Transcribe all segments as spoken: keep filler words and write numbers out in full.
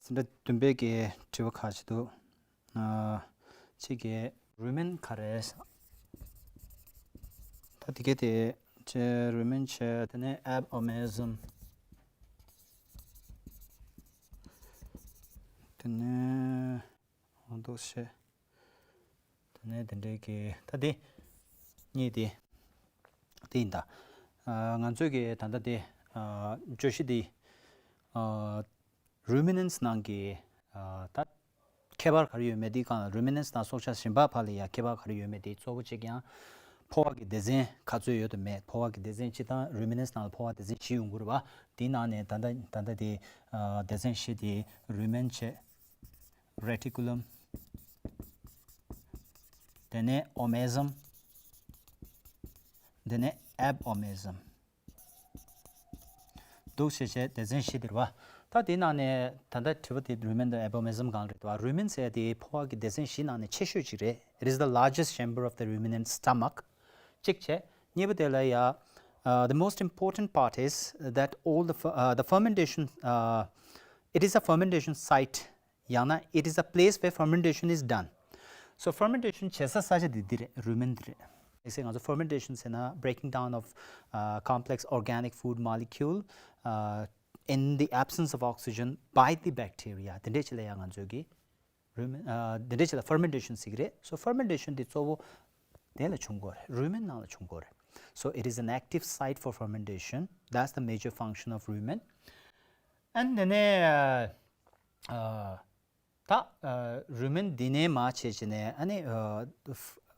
ཟིན་གྲྭ་བདུན་པའི་གི་དྲི་བ་ཁག་ཅིག་འདུག་ཨ། གཅིག་གི་རུ་མིན་ག་རེ། ད་དེ་གའི་དེ་ཅེ་རུ་མིན་བྱས། དེ་ནས་ཨེབ་ཨོ་མེ་ཟམ། དེ་ནས་འོ་འདུག་བྱས། དེ་ནས་དེ་འདྲའི་གི་ད་དེ་གཉིས་དེ་དེ་ཡིན་ད། ཨ། ང་ཚོས་གི་ད་ལྟ་དེ་ཨ་བརྗོད་གཞི་དེ་ཨ་རུ་མི་ནན་སི་ནང་གི་ཨ་ད་ཁྱད་པར་ག་རེ་ཡོད་མེད། དེའི་སྒང་ལ་རུ་མི་ནན་སི་དང་སྲོག་ཆགས་གཞན་པ་བར་ལ་ཡ་ཁྱད་པར་ག་རེ་ཡོད་མེད་དེ་གཙོ་བོ་གཅིག་ཡང་ཕོ་བ་གི་སྡེ་ཚན་ག་ཚོད་ཡོད་དམ་མེད། ཕོ་བ་གི་སྡེ་ཚན་སྤྱིར་བཏང་རུ་མི་ནན་སི་ནང་ལ་ཕོ་བ་སྡེ་ཚན་བཞི་ཡོང་གི་རེད་པ། དེའི་ནང་ནས་ད་ལྟ་ད་ལྟ་དེ་ཨ་སྡེ་ཚན་བཞི་དེ་རུ་མིན་བྱས། རེ་ཊི་ཀུ་ལམ། དེ་ནས་ཨོ་མེ་ཟམ། དེ་ནས་ཨེབ་ཨོ་མེ་ཟམ། འདུག་བྱས་བྱས་སྡེ་ཚན་བཞི་དེ་རེད་པ། ད་དེའི་ནང་ནས་ད་ལྟ་དྲི་བ་དེ་རུ་མིན་དང་ཨེབ་ཨོ་མེ་ཟམ་སྒང་རེད་པ། རུ་མིན་ཟེར་ཡ་དེ་ཕོ་བ་གི་སྡེ་ཚན་བཞི་ནང་ནས་ཆེ་ཤོས་ཅིག་རེད། It is the largest chamber of the ruminant stomach. གཅིག་བྱས། གཉིས་པ་དེ་ལ་ཡ། Uh, the most important part is that all the fer- uh, the fermentation uh, it is a fermentation site. ཡང་ན་it is a place where fermentation is done. So fermentation བྱེད་ས་ས་ཆ་འདི་འདི་རེད། རུ་མིན་འདི་རེད། དམིགས་བསལ་ང་ཚོ་fermentation ཟེར་ན་breaking down of uh, complex organic food molecule uh, in the absence of oxygen by the bacteria. དེ་འདྲས་ཅིག་ལ་ཡང་ང་ཚོས་ཀྱི་རུ་མིན་ཨ་དེ་འདྲས་ཅིག་ལ་fermentation ཟེར་གྱི་རེད། So fermentation འདི་གཙོ་བོ་དེ་ལ་བྱུང་གི་ཡོད་རེད། རུ་མིན་ནང་ལ་བྱུང་གི་ཡོད་རེད། So it is an active site for fermentation. That's the major function of rumen. And དེ་ནས་ཨ་ད་ཨ་རུ་མིན་འདི་ནས་མར་བྱས་བྱས་ནས་ཨ་ནི་ཨ་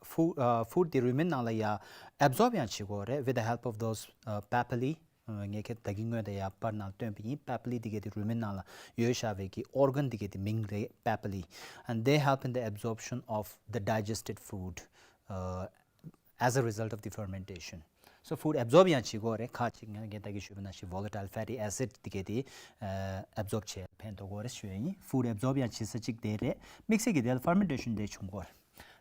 ཧྥུ་ཨ་ཧྥུཌ་དེ་རུ་མིན་ནང་ལ་ཡ་ཨེབ་ཛོརབ་ཡང་བྱེད་ཀྱི་ཡོད་རེད། With the help of those uh, papillae. ངས་ཁྱེད་ད་གིན་སྔོན་དེ་ཡ་པར་ནང་བཏོན་པ་ཡིན། པེ་པི་ལི་དེ་གའི་དེ་རུ་མིན་ནང་ལ་ཡོད་བཞག་པའི་གི་ཨོར་གན་དེ་གའི་དེ་མིང་རེད། པེ་པི་ལི། And they help in the absorption of the digested food uh, as a result of the fermentation. So food absorb ཡང་བྱེད་ཀྱི་ཡོད་རེད། ཁ་ཅིག་ངས་ད་གིན་ཞུས་པ་ནང་བཞིན་volatile fatty acid དེ་གའི་དེ་ཨེབ་ཛོརབ་བྱེད་ཕན་ཐོགས་ཀྱི་ཡོད་རེད་ཞུ་ཡ་ཡིན། Food absorb ཡང་བྱེད་ས་གཅིག་དེ་རེད། དམིགས་བསལ་གྱི་དེ་ལ་fermentation དེ་བྱུང་གི་ཡོད་རེད།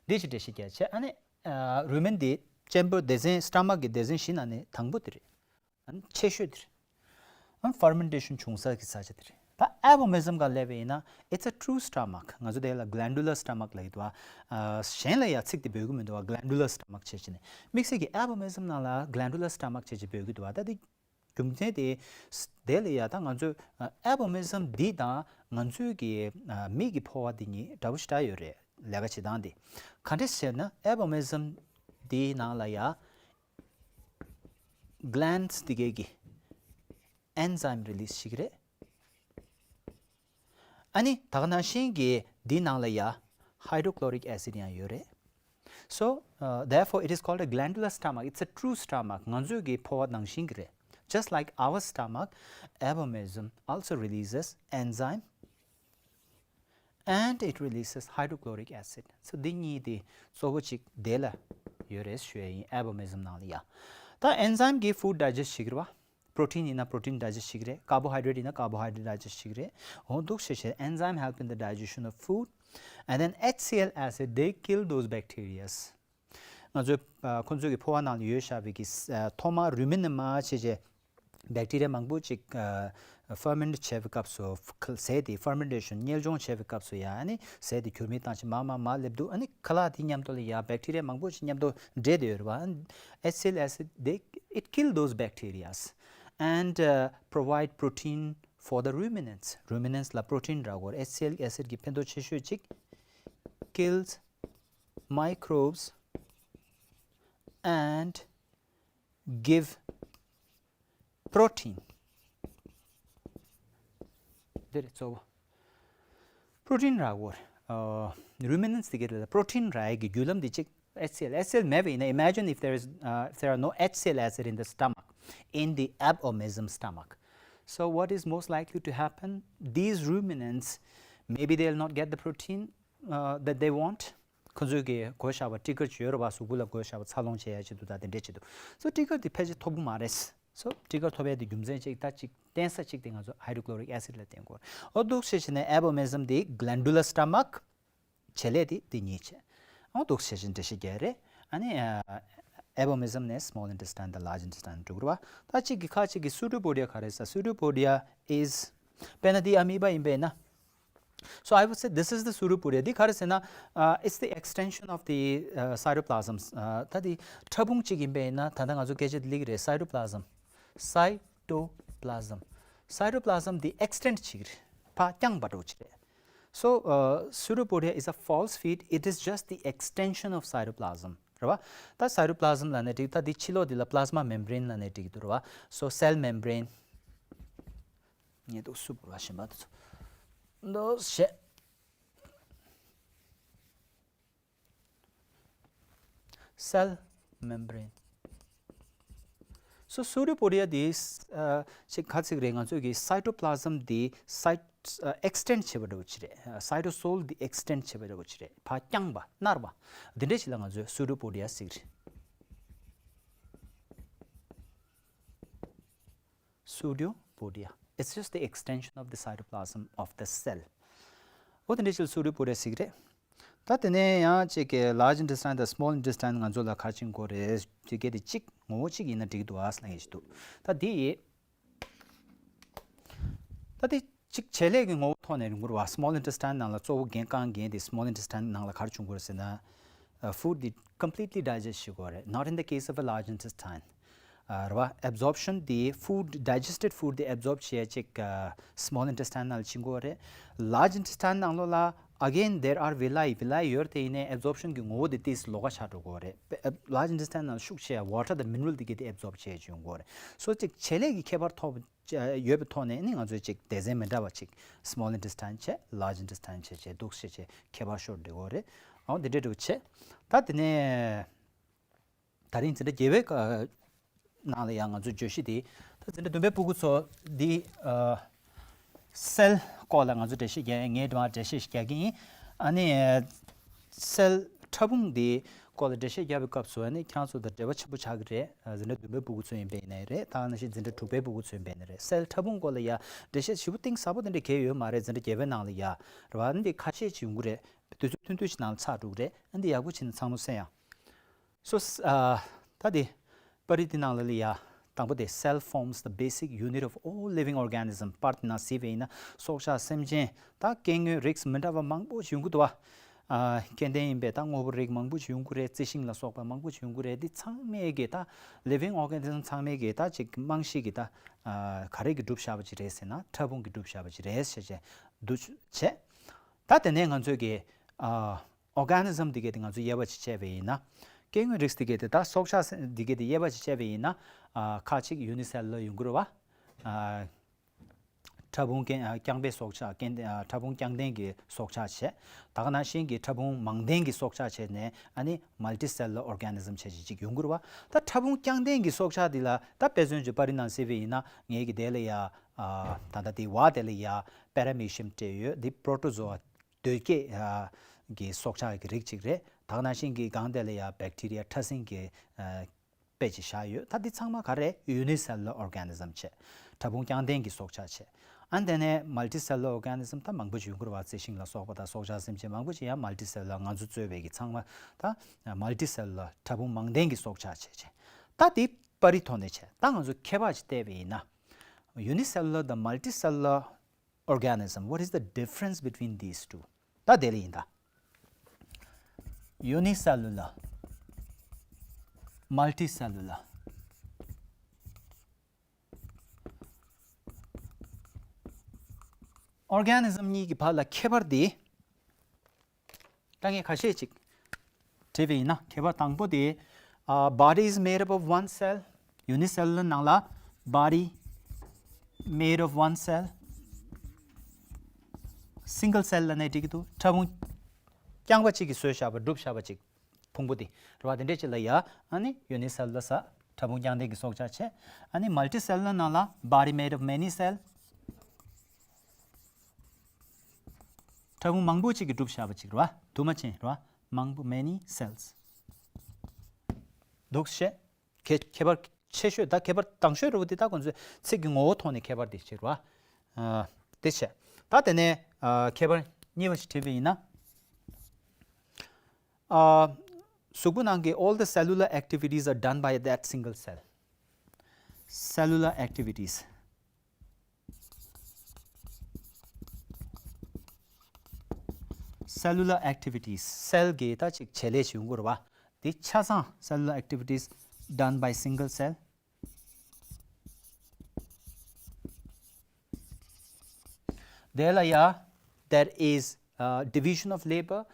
འདི་ཅིག་འགྲེལ་བཤད་རྒྱག་བྱས། ཨ་ནི་ཨ་རུ་མིན་དེ་ཆེན་པོ་སྡེ་ཚན་སི་ཊ་མག་གི་སྡེ་ཚན་བཞི་ནང་ནས་དང་པོ་དེ་རེད། ཨ་ནི་ཆེ་ཤོས་དེ་རེད། ཨ་ནི་ཕར་མེན་ཊེ་ཤན་བྱུང་ས་གི་ས་ཆ་དེ་རེད། ད་ཨེབ་ཨོ་མེ་ཟམ་སྒང་སླེབས་པ་ཡིན་ན། It's a true stomach. ང་ཚོ་དེ་ལ་glandular stomach ལབ་ཀྱི་འདུག་བ། ཨ་གཞན་ལ་ཡང་ཚིག་དེ་འབོད་ཀྱི་མི་འདུག་བ། glandular stomach བྱས་བྱས་ནས། དམིགས་བསལ་གྱི་ཨེབ་ཨོ་མེ་ཟམ་ནང་ལ་glandular stomach བྱས་བྱས་འབོད་ཀྱི་འདུག་བ། ད་དེ་རྒྱུ་མཚན་དེ་དེ་ལ་ཡ་ད་ང་ཚོས་ཨ་ཨེབ་ཨོ་མེ་ཟམ་འདི་དང་ང་ཚོའི་གི་ཨ་མིག་གི་ཕོ་བ་འདི་གཉིས་འདྲ་པོ་ཞེ་དྲག་ཡོད་རེད། ལས་ཀ་བྱེད་སྟངས་དེ་ག་འདྲས་ཟེར་ན། ཨེབ་ཨོ་མེ་ཟམ་འདིའི་ནང་ལ་ཡ་glands དེ་གའི་གི་enzyme release བྱེད་ཀྱི་རེད། ཨ་ནི་ད་ག་ནང་བཞིན་གྱི་འདི་ནང་ལ་ཡ་hydrochloric acid ཡང་ཡོད་རེད། So uh, therefore it is called a glandular stomach. It's a true stomach. ང་ཚོའི་གི་ཕོ་བ་ནང་བཞིན་གྱི་རེད། Just like our stomach, abomasum also releases enzyme and it releases hydrochloric acid. So འདི་གཉིས་དེ་གཙོ་བོ་གཅིག་དེ་ལ་ཡོད་རེད་ཞུ་ཡ་ཡིན། ཨེབ་ཨོ་མེ་ཟམ་ནང་ལ་ཡ། ད་enzyme གིས་food digest བྱེད་ཀྱི་རེད་བ། protein ཡིན་ན་protein digest བྱེད་ཀྱི་རེད། carbohydrate ཡིན་ན་carbohydrate digest བྱེད་ཀྱི་རེད། འོ་འདུག་བྱས་བྱས་enzyme help in the digestion of food. And then H C l acid, they kill those bacterias. ང་ཚོའི་ཨ་ཁོ་ཚོའི་གི་ཕོ་བ་ནང་ལ་ཡོད་བཞག་པའི་གི་ཨ་ཐོག་མར་རུ་མིན་ནས་མར་བྱས་བྱས་bacteria མང་པོ་ཅིག་ཨ་ferment བྱས་པའི་སྐབས་སུ། ཟས་དེ་fermentation གཉེར་སྐྱོང་བྱས་པའི་སྐབས་སུ་ཡ། ཨ་ནི་ཟས་དེ་གྱུར་མིད་བཏང་བྱས་མར་མར་མར་སླེབས་དུས། ཨ་ནི་ཁ་ལག་དེ་མཉམ་དུ་ལ་ཡ་bacteria མང་པོ་ཅིག་མཉམ་དུ་འདྲེས་བསྡད་ཡོད་རེད་བ། H C l acid, they, it kill those bacterias and uh, provide protein for the ruminants. Ruminants ལ་protein རག་གི་ཡོད་རེད། H C l acid གི་ཕན་ཐོགས་ཆེ་ཤོས་གཅིག kills microbes and give protein. འདི་རེད་གཙོ་བོ། protein རག་གི་ཡོད་རེད། ཨ་ruminants དེ་གའི་ལ་protein རག་ཡས་ཀྱི་བརྒྱུད་ལམ་འདི་གཅིག H C l, H C l མེད་པ་ཡིན་ན། Imagine if there is uh, if there are no H C l acid in the stomach, in the abomasum stomach. So what is most likely to happen? These ruminants, maybe they'll not get the protein uh, that they want. ཁོ་ཚོས་གི་དགོས་བཞག་པ་སྤྲི་དཀར་ཅིག་ཡོད་རེད་བ། གཟུགས་པོ་ལ་དགོས་བཞག་པ་འཚར་ལོངས་བྱེད་ཡ་ཆེད་དུ་དང་དེ་འདྲས་ཆེད་དུ། So སྤྲི་དཀར་དེ་ཕལ་ཆེར་ཐོབ་ཀྱི་མ་རེད། So སྤྲི་དཀར་ཐོབ་ཡ་དེ་རྒྱུ་མཚན་གཅིག་ད་གཅིག་བརྟེན་ས་གཅིག་དེ་ང་ཚོ་hydrochloric acid ལ་བརྟེན་དགོས། འོ་འདུག་བྱས་བྱས་ནས་abomasum དེ་glandular stomach བྱེད་ལས་དེ་དེ་གཉིས་བྱས། འོ་འདུག་བྱས་བྱས་འགྲེལ་བཤད་རྒྱག་རེད། ཨ་ནི་abomasum ནས་small intestine དང་large intestine འགྲོ་གི་རེད་བ། ད་གཅིག་གི་ཁ་ཅིག་གི pseudopodia ག་རེ་ཟེར། pseudopodia is དཔེར་ན་དེ་amoeba ཡིན་པས་ན། So I would say this is the pseudopodia. འདི་ག་རེ་ཟེར་ན། uh, it's the extension of the uh, cytoplasm. Uh, ད་འདི་ཕྲ་ཕུང་གཅིག་ཡིན་པས་ན། ད་ལྟ་ང་ཚོ་སྐད་ཆ་འདི་ལེགས་རེད། Cytoplasm. Cytoplasm. Cytoplasm འདི་extend བྱེད་ཀྱི་རེད། ཕར་བརྐྱངས་པ་འདྲ་བོ་ཅིག་རེད། So uh, pseudopodia is a false feet. It is just the extension of cytoplasm. རེད་བ། ད་cytoplasm ལབ་ནའི་འགྲིག་ད་འདི་ཕྱི་ལོགས་འདི་ལ་plasma membrane ལབ་ནའི་འགྲིག་འདུག་རེད་བ། So cell membrane. ངས་འདུག་སུ་བོར་བ་ཞིམ་པ་འདུག་འདུག་བྱས། Cell membrane. So pseudopodia འདི་ཅིག་ག་ཚིག་རེད། ང་ཚོས་ཀྱི་cytoplasm འདི་cyt extend བྱེད་པ་འདྲ་བོ་ཅིག་རེད། cytosol འདི་extend བྱེད་པ་འདྲ་བོ་ཅིག་རེད། ཕར་བརྐྱངས་པ་མནར་བ་འདི་འདྲ་ཞིག་ལ་ང་ཚོས་pseudopodia ཟེར་གྱི་རེད། Pseudopodia. It's just the extension of the cytoplasm of the cell. འོ་དེ་འདྲ་ཞིག་pseudopodia ཟེར་གྱི་རེད། ད་དེ་ནས་ཡང་གཅིག་གི་large intestine དང་small intestine ང་ཚོ་ལ་ག་རེ་བྱེད་ཀྱི་ཡོད་རེད། དེ་གལ་ཏེ་གཅིག་ངོ་བོ་གཅིག་ཡིན་ན་འགྲིག་འདུག་ཨ་ཟེར་ལབ་མཁན་ཞིག་འདུག་ད་དེ་ད་དེ་གཅིག་བྱེད་ལས་ཀྱི་ངོ་བོ་ཐོག་ནས་ཡོང་གི་རེད་བ། small intestine ནང་ལ་གཙོ་བོ་འགན་རྐང་འགན་དེ་small intestine ནང་ལ་ག་རེ་བྱུང་གི་རེད་ཟེར་ན། ཨ། food དེ་completely digest བྱེད་དགོས་རེད། Not in the case of a large intestine. ཨ། རེད་བ། absorption དེ་food, digested food དེ་absorb བྱེད་ཅིག་ཨ། small intestine ནང་ལ་ཕྱིན་དགོས་རེད། large intestine ནང་ལོགས་ལ་again there are villi. villi ཡོད་དེ་ཡིན་ནའི་absorption གི་ངོ་བོ་དེ་ཏིས་ལོགས་ཀ་ཆགས་འགྲོ་དགོས་རེད། large intestine ནང་ལ་ཤུགས་ཆེ་ཡ་water དང་mineral དེ་གས་དེ་absorb བྱེད་ཡ་ཅིག་ཡོང་དགོས་རེད། so ཅིག་བྱེད་ལས་ཀྱི་ཁྱད་པར་ཐོག་ཡོད་པའི་ཐོག་ནས་ནི་ང་ཚོས་ཅིག་སྡེ་ཚན་མི་འདྲ་བ་ཅིག small intestine བྱས། large intestine བྱས་བྱས་འདུག་སེ་བྱས་ཁྱད་པར་ཤོར་འགྲོ་གི་རེད། འོ་འདི་འདྲ་འདྲ་བོ་བྱས། ད་དེ་ནས་ད་རིང་འཛིན་གྲྭ་བརྒྱད་པའི་ནང་ལ་ཡང་ང་ཚོའི་བརྗོད་གཞི་དེ། ད་འཛིན་གྲྭ་བདུན་པའི་ཕྲུ་གུ་ཚོ་འདི་cell སྐོར་ལ་ང་ཚོ་འགྲེལ་བཤད་རྒྱག་ངས་འགྲེལ་བཤད་རྒྱག་གི་ཡིན། ཨ་ནི། cell ཕྲ་ཕུང་འདི་སྐོར་ལ་འགྲེལ་བཤད་རྒྱག་པའི་སྐབས་སུ་ཨ་ནི་ཁྱེད་རང་ཚོ་དང་འབྲེལ་བ་ཆེན་པོ་ཆགས་ཀྱི་རེད། འཛིན་གྲྭ་བདུན་པའི་ཕྲུ་གུ་ཚོ་ཡིན་པ་ཡིན་ནའི་རེད། ད་ནང་བཞིན་འཛིན་གྲྭ་དྲུག་པའི་ཕྲུ་གུ་ཚོ་ཡིན་པ་ཡིན་ནའི་རེད། cell ཕྲ་ཕུང་སྐོར་ལ་ཡ་འགྲེལ་བཤད་ཞིབ་པོ་གཏིང་ཟབ་པོ་དེ་འདྲ་གང་ཡང་ཡོད་མ་རེད། འཛིན་གྲྭ་བརྒྱད་པའི་ནང་ལ་ཡ་རེད་བ། འདི་ཁ་ཤས་ཅིག་ཡོང་གི་རེད། དུས་ཚོད་ཐུང་ཐུང་ཞིག་ནང་ལ་ཚར་འགྲོ་གི་རེད། འདི་ཡག་པོ་བྱས་ནས་ཚང་མ་གསན་ཡ། So ཨ། ད་དེ་པར་རིས་འདི་ནང་ལ་ལ་ཡ། དང་པོ་དེ། cell forms the basic unit of all living organism. པར་འདི་ནང་གཟིགས་པ་ཡིན་ན་སྲོག་ཆགས་སེམས་ཅན། ད་སྐྱེ་དངོས་རིགས་མི་འདྲ་བ་མང་པོ་ཞིག་ཡོང་གི་འདུག་བ། ཨ། སྐྱེ་ལྡན་ཡིན་པས་ད་དངོས་པོ་རིགས་མང་པོ་ཞིག་ཡོང་གི་རེད། རྩི་ཤིང་ལ་སོགས་པ་མང་པོ་ཞིག་ཡོང་གི་རེད། འདི་ཚང་མས་ཀྱི་ད་living organism ཚང་མས་ཀྱི་ད་ཅིག་རྨང་གཞི་གི་ད། ཨ། ག་རེ་གིས་གྲུབ་བཞག་པ་ཅིག་རེད་ཟེར་ན་ཕྲ་ཕུང་གིས་གྲུབ་བཞག་པ་ཅིག་རེད་ཟེར་བྱས་འདུག་བྱས། ད་དེ་ནས་ང་ཚོས་ཀྱི། ཨ། organism འདི་གས་དེ་ང་ཚོ་དབྱེ་བ་ཅིག་བྱས་པ་ཡིན་ན། སྐྱེ་དངོས་རིགས་འདི་གས་དེ་ད་སྲོག་ཆགས་འདི་གས་དེ་དབྱེ་བ་ཅིག་བྱས་པ་ཡིན་ན། ཨ། ཁ་ཅིག་unicellular ཡོང་གི་རེད་བ། ཨ། ཕྲ་ཕུང་རྐྱང་རྐྱང་པའི་སྲོག་ཆགས། རྐྱང་ལྡན། ཨ། ཕྲ་ཕུང་རྐྱང་ལྡན་གྱི་སྲོག་ཆགས་བྱས། ད་ག་ནང་བཞིན་གྱི་ཕྲ་ཕུང་མང་ལྡན་གྱི་སྲོག་ཆགས་བྱས་ནས་ཨ་ནི་multicellular organism བྱས་ཅིག་ཅིག་ཡོང་གི་རེད་བ། ད་ཕྲ་ཕུང་རྐྱང་ལྡན་གྱི་སྲོག་ཆགས་འདི་ལ་ད་དཔེ་མཚོན་གྱི་པར་རིས་ནང་གཟིགས་པ་ཡིན་ན་ངས་ཀྱི་དེ་ལ་ཡ། ཨ། ད་ལྟ་དེ་བ་དེ་ལ་ཡ་Paramecium སྤྲད་ཡོད། འདི་Protozoa གདོས་བརྒྱད་ཀྱི་སྲོག་ཆགས་ཀྱི་རིགས་གཅིག་རེད། ད་ག་ནང་བཞིན་གྱི་སྒང་དེ་ལ་ཡ་Bacteria ཕྲ་སྲིན་གྱི་དཔེ་ཅིག་བཞག་ཡོད། ད་འདི་ཚང་མ་ག་རེ། unicellular organism བྱས། ཕྲ་ཕུང་རྐྱང་ལྡན་གྱི་སྲོག་ཆགས་བྱས། ཨ་ནི་དེ་ནས་multicellular organism ད་མང་པོ་ཅིག་ཡོང་གི་རེད་བ། རྩི་ཤིང་ལ་སོགས་པ་དང་སྲོག་ཆགས་སེམས་ཅན་མང་པོ་ཅིག་ཡང་multicellular། ང་ཚོ་གཙོས་པའི་གི་ཚང་མ་ད་multicellular ཕྲ་ཕུང་མང་ལྡན་གྱི་སྲོག་ཆགས་བྱས་བྱས། ད་འདི་པར་རིས་ཐོག་ནས་བྱས། ད་ང་ཚོ་ཁྱད་པར་ཅིག་བལྟས་པ་ཡིན་ན། unicellular དང་multicellular organism, what is the difference between these two? ད་དེ་ལ་ཡིན་ད། unicellular, multicellular organism གཉིས་ཀྱི་བར་ལ་ཁྱད་པར་དེ། ད་ངས་ཁ་ཤས་ཅིག་བྲིས་པ་ཡིན་ན། ཁྱད་པར་དང་པོ་དེ། ཨ། body is made up of one cell. unicellular ནང་ལ་body made of one cell, single cell ལབ་ནའི་འགྲིག་གི་འདུག་ཕྲ་ཕུང་རྐྱང་པ་གཅིག་གིས་བཟོས་བཞག་པ། གྲུབ་བཞག་པ་ཅིག་ཕུང་པོ་དེ་རེད་བ། དེ་འདྲས་ཅིག་ལ་ཡ་ཨ་ནི་unicellular ཟེར། ཕྲ་ཕུང་རྐྱང་ལྡན་གྱི་སྲོག་ཆགས་བྱས། ཨ་ནི་multicellular ནང་ལ་body made of many cell. ཕྲ་ཕུང་མང་པོ་ཅིག་གིས་གྲུབ་བཞག་པ་ཅིག་རེད་བ། དུ་མ་ཅན་རེད་བ། མང་པོ། many cells འདུག་སེ་བྱས། ཁྱད་ཁྱད་པར་ཆེ་ཤོས། ད་ཁྱད་པར་དང་ཤོས་རེད་བ། དེ་ད་ཁོང་ཚོས་ཚིག་གི་ངོ་བོ་ཐོག་ནས་ཁྱད་པར་དེ་ཅིག་རེད་བ། ཨ། དེ་བྱས། ད་དེ་ནས། ཨ། ཁྱད་པར་གཉིས་པ་ཞིག་བྲིས་པ་ཡིན་ན། ཨ། གཟུགས་པོ་ནང་གི all the cellular activities are done by that single cell. cellular activities. cellular activities, སེལ་གྱི་ད་ཅིག་བྱེད་ལས་ཅིག་ཡོང་གི་རེད་བ། འདི་ཆ་ཚང་cellular activities done by single cell. དེ་ལ་ཡ། There is uh, division of labor.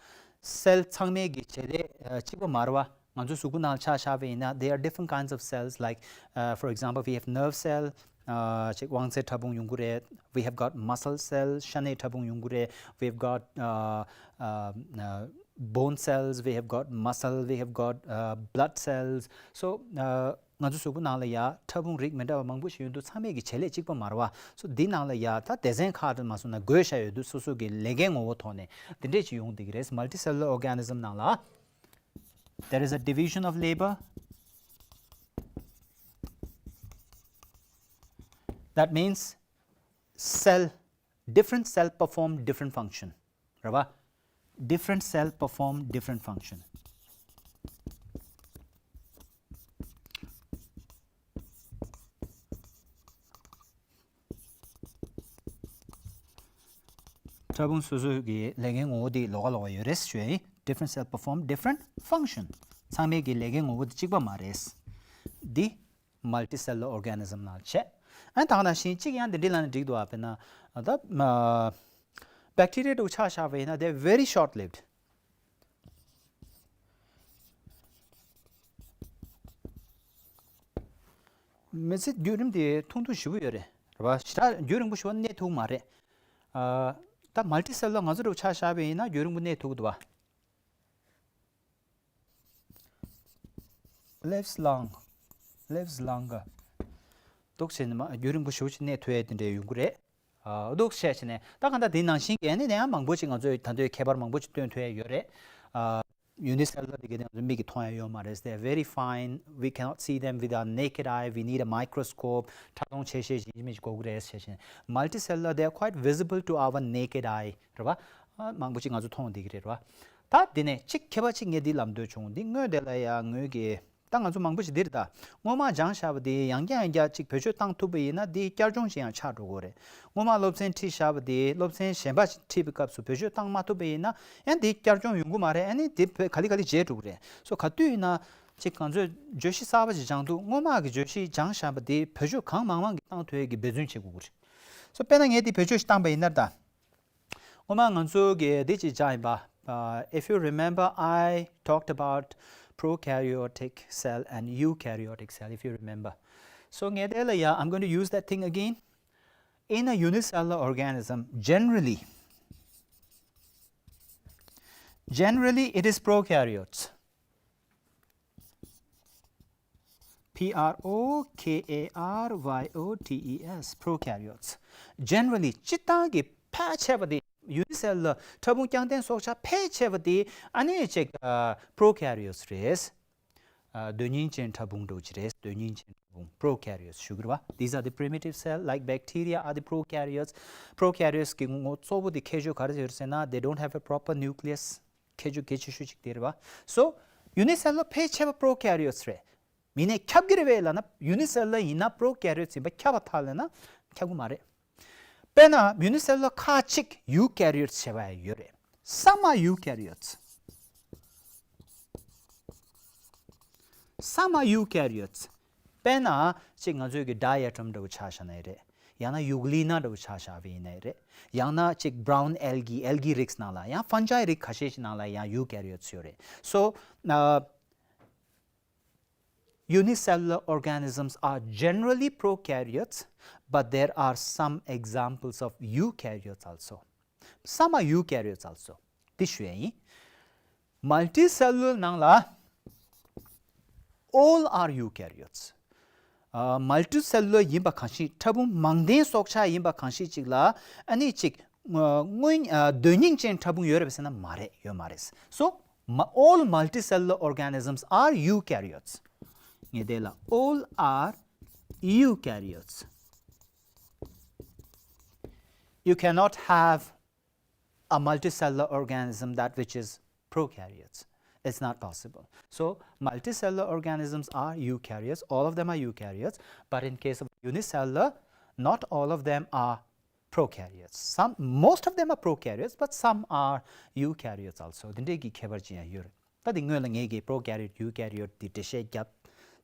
སེལ་ཚང་མའི་གི་བྱེད་ལས་uh, གཅིག་པ་མ་རེད་བ། ང་ཚོའི་གཟུགས་པོ་ནང་ཆ་བཞག་པ་ཡིན་ན། There are different kinds of cells, like uh, for example, we have nerve cell. Uh, ཅིག་དབང་རྩའི་ཕྲ་ཕུང་ཡོང་གི་རེད། We have got muscle cell. ཤ་གནད་ཕྲ་ཕུང་ཡོང་གི་རེད། We have got uh, uh, uh, bone cells. We have got muscle. We have got uh, blood cells. So uh, ང་ཚོ་གཟུགས་པོ་ནང་ལ་ཡ་ཕྲ་ཕུང་རིགས་མི་འདྲ་བ་མང་པོ་ཞིག་ཡོད་འདུག་ཚང་མས་ཀྱི་བྱེད་ལས་གཅིག་པ་མ་རེད་བ། སོ་འདི་ནང་ལ་ཡ་ད་སྡེ་ཚན་ཁག་ཏུ་མ་སོང་ན་བགོས་བཞག་ཡོད་འདུག་སོ་སོ་གི་ལས་ཀའི་ངོ་བོ་ཐོག་ནས་འདི་འདྲས་ཅིག་ཡོང་བསྡད་ཀྱི་རེད། Multicellular organism ནང་ལ། There is a division of labor. That means cell, different cell perform different function. རེད་བ། Different cell perform different function. ཕྲ་ཕུང་སོ་སོ་གི་ལས་འགན་ངོ་བོ་དེ་ལོགས་ཀ་ལོགས་ཀ་ཡོད་རེད་ཞུ་ཡ་ཡིན། Different cell perform different function. ཚང་མའི་གི་ལས་འགན་ངོ་བོ་དེ་གཅིག་པ་མ་རེད། འདི་multicellular organism ནང་བྱས། ཨ་ད་ག་ནང་བཞིན་གཅིག་ཡང་འདི་འདྲ་ལབ་ན་འགྲིག་འདུག་ཨ། དཔེར་ན་ད་bacteria འདྲ་བོ་ཆ་བཞག་པ་ཡིན་ན། They are very short lived. མི་ཚེ་བརྒྱུད་རིམ་དེ་ཐུང་ཐུང་ཞེ་པོ་ཡོད་རེད། རེད་བ། ཞེ་དྲག་རྒྱུན་རིང་པོ་ཞེ་པོ་གནས་ཐུབ་མ་རེད། ཨ་ད་multicellular ང་ཚོ་འདྲ་བོ་ཆ་བཞག་པ་ཡིན་ན་རྒྱུན་རིང་པོ་གནས་ཐུབ་ཀྱི་འདུག་བ། Lives long, lives longer. འདུག་བྱས་ནས་མ་རྒྱུན་རིང་པོ་ཞེ་པོ་ཅིག་གནས་ཐུབ་ཡས་དེ་འདྲ་ཡོང་གི་རེད། ཨ་འདུག་བྱས་བྱས་ནས་ད་གང་ལྟར་དེ་ནང་བཞིན་གྱི་ཨ་ནི་ཡང་མང་པོ་ཅིག་ང་ཚོས་ད་ལྟའི་ཁྱད་པར་མང་པོ་ཅིག་སྟོན་ཐུབ་ཡས་ཡོད་རེད། ཨ་unicellular དེ་ག་ནི་ང་ཚོ་མིག་གིས་མཐོང་ཡས་ཡོད་མ་རེད། They are very fine, we cannot see them with our naked eye, we need a microscope. ཕྲ་མཐོང་ཆེ་ཤེལ་ཞིག་མི་ཞིག་དགོས་ཀྱི་རེད་ཟེར་བཞིན། Multicellular, they are quite visible to our naked eye. རེད་བ། ཨ་མང་པོ་ཅིག་ང་ཚོ་མཐོང་བསྡད་ཀྱི་རེད། རེད་བ། ད་དེ་ནས་གཅིག་ཁྱད་པར་ཅིག་ངས་འདི་ལབ་འདོད་བྱུང་། འདི་སྔོན་དེ་ལ་ཡ་ངོས་ཀྱིས་ད་ང་ཚོ་མང་པོ་ཞིག་འདིར་ད་སྔོན་མ་སྦྱངས་བཞག་པ་དེ་ཡང་བསྐྱར་ཡང་བསྐྱར་ཅིག་བེད་སྤྱོད་བཏང་ཐུབ་པ་ཡིན་ན་འདི་བསྐྱར་སྦྱོང་ཞིག་ཡང་ཆགས་འགྲོ་གི་རེད། སྔོན་མ་སློབ་ཚན་ཁྲིད་བཞག་པ་དེ་སློབ་ཚན་གཞན་པ་ཞིག་ཁྲིད་པའི་སྐབས་སུ་བེད་སྤྱོད་བཏང་མ་ཐུབ་པ་ཡིན་ན་ཡང་འདི་བསྐྱར་སྦྱོང་ཡོང་གི་མ་རེད། ཨ་ནི་འདི་བེད་ག་ལེ་ག་ལེ་བརྗེད་འགྲོ་གི་རེད། སོ་ག་དུས་ཡིན་ན་ཅིག་ང་ཚོས་བརྗོད་གཞི་གསར་པ་ཞིག་སྦྱང་དུས་སྔོན་མ་གི་བརྗོད་གཞི་སྦྱངས་བཞག་པ་དེ་བེད་སྤྱོད་གང་མང་མང་གི་བཏང་ཐུབ་ཡས་ཀྱི་འབད་བརྩོན་བྱེད་དགོས་ཀྱི་རེད། སོ་དཔེར་ན་ངས་འདི་བེད་སྤྱོད་ཞིག་བཏང་པ་ཡིན་ན་ད། སྔོན་མ་ང་ཚོ་གིས་འདི་ཅིག་སྦྱངས་ཡིན་པ། Uh, if you remember, I talked about prokaryotic cell and eukaryotic cell, if you remember. So ངས་དེ་ལ་ཡ། I'm going to use that thing again. In a unicellular organism, generally, generally it is prokaryotes. P R O K A R Y O T E S, prokaryotes. Generally, སྤྱིར་བཏང་གི་ཕལ་ཆེ་བ་དེ་unicellular ཕྲ་ཕུང་རྐྱང་ལྡན་སྲོག་ཆགས་ཕལ་ཆེ་བ་དེ་ཨ་ནི་ཅིག་ཨ་prokaryotes རེད། ཨ་དོན་སྙིང་ཅན་ཕྲ་ཕུང་འདྲ་བོ་ཅིག་རེད། དོན་སྙིང་ཅན་ཕྲ་ཕུང་prokaryotes ཞུ་གི་རེད་བ། These are the primitive cell, like bacteria are the prokaryotes. Prokaryotes གི་ངོ་གཙོ་བོ་དེ་ཁྱད་ཆོས་ག་རེ་ཡོད་ཟེར་ན། They don't have a proper nucleus. ཁྱད་ཆོས་གལ་ཆེ་ཤོས་གཅིག་དེ་རེད་བ། So unicellular ཕལ་ཆེ་བ་prokaryotes རེད། མིན་ནས་ཁྱབ་ཀྱི་རེད་པས་ལབ་ན། unicellular ཡིན་ན་prokaryotes ཡིན་པ་ཁྱབ་པ་ཐག་ལབ་ན་ཁྱབ་ཀྱི་མ་རེད། དཔེར་ན་unicellular ཁག་ཅིག་eukaryotes བྱས་པ་ཡང་ཡོད་རེད། Some are eukaryotes. Some are eukaryotes. དཔེར་ན་ཅིག་ང་ཚོའི་གི་diatom འདྲ་བོ་ཆ་བཞག་ན་ཡང་རེད། ཡང་ན་euglena འདྲ་བོ་ཆ་བཞག་པ་ཡིན་ན་ཡང་རེད། ཡང་ན་ཅིག་brown algae, algae རིགས་ནང་ལ། ཡང་fungi རིགས་ཁ་ཤས་ཤིག་ནང་ལ་ཡང་eukaryotes ཡོད་རེད། So uh, unicellular organisms are generally prokaryotes, but there are some examples of eukaryotes also. Some are eukaryotes also. དེ་ཞུ་ཡ་ཡིན། Multicellular ནང་ལ་all are eukaryotes. ཨ་multicellular ཡིན་པ་གང་ཞིག་ཕྲ་ཕུང་མང་ལྡན་སྲོག་ཆགས་ཡིན་པ་གང་ཞིག་ཅིག་ལ་ཨ་ནི་ཅིག་ཨ་དངོས་ཨ་དོན་སྙིང་ཅན་ཕྲ་ཕུང་ཡོད་རེད་པས་ཟེར་ན་མ་རེད། ཡོད་མ་རེད། So mu- all multicellular organisms are eukaryotes. ངས་དེ་ལ་all are eukaryotes. You cannot have a multicellular organism that which is prokaryotes. It's not possible. So multicellular organisms are eukaryotes. All of them are eukaryotes. But in case of unicellular, not all of them are prokaryotes. Some, most of them are prokaryotes, but some are eukaryotes also. དེ་འདྲའི་གི་ཁྱད་པར་ཅིག་ཡང་ཡོད་རེད། ད་དེ་སྔོན་ལ་ངས་ཀྱི་prokaryote, eukaryote དེ་འགྲེལ་བཤད་བརྒྱབ་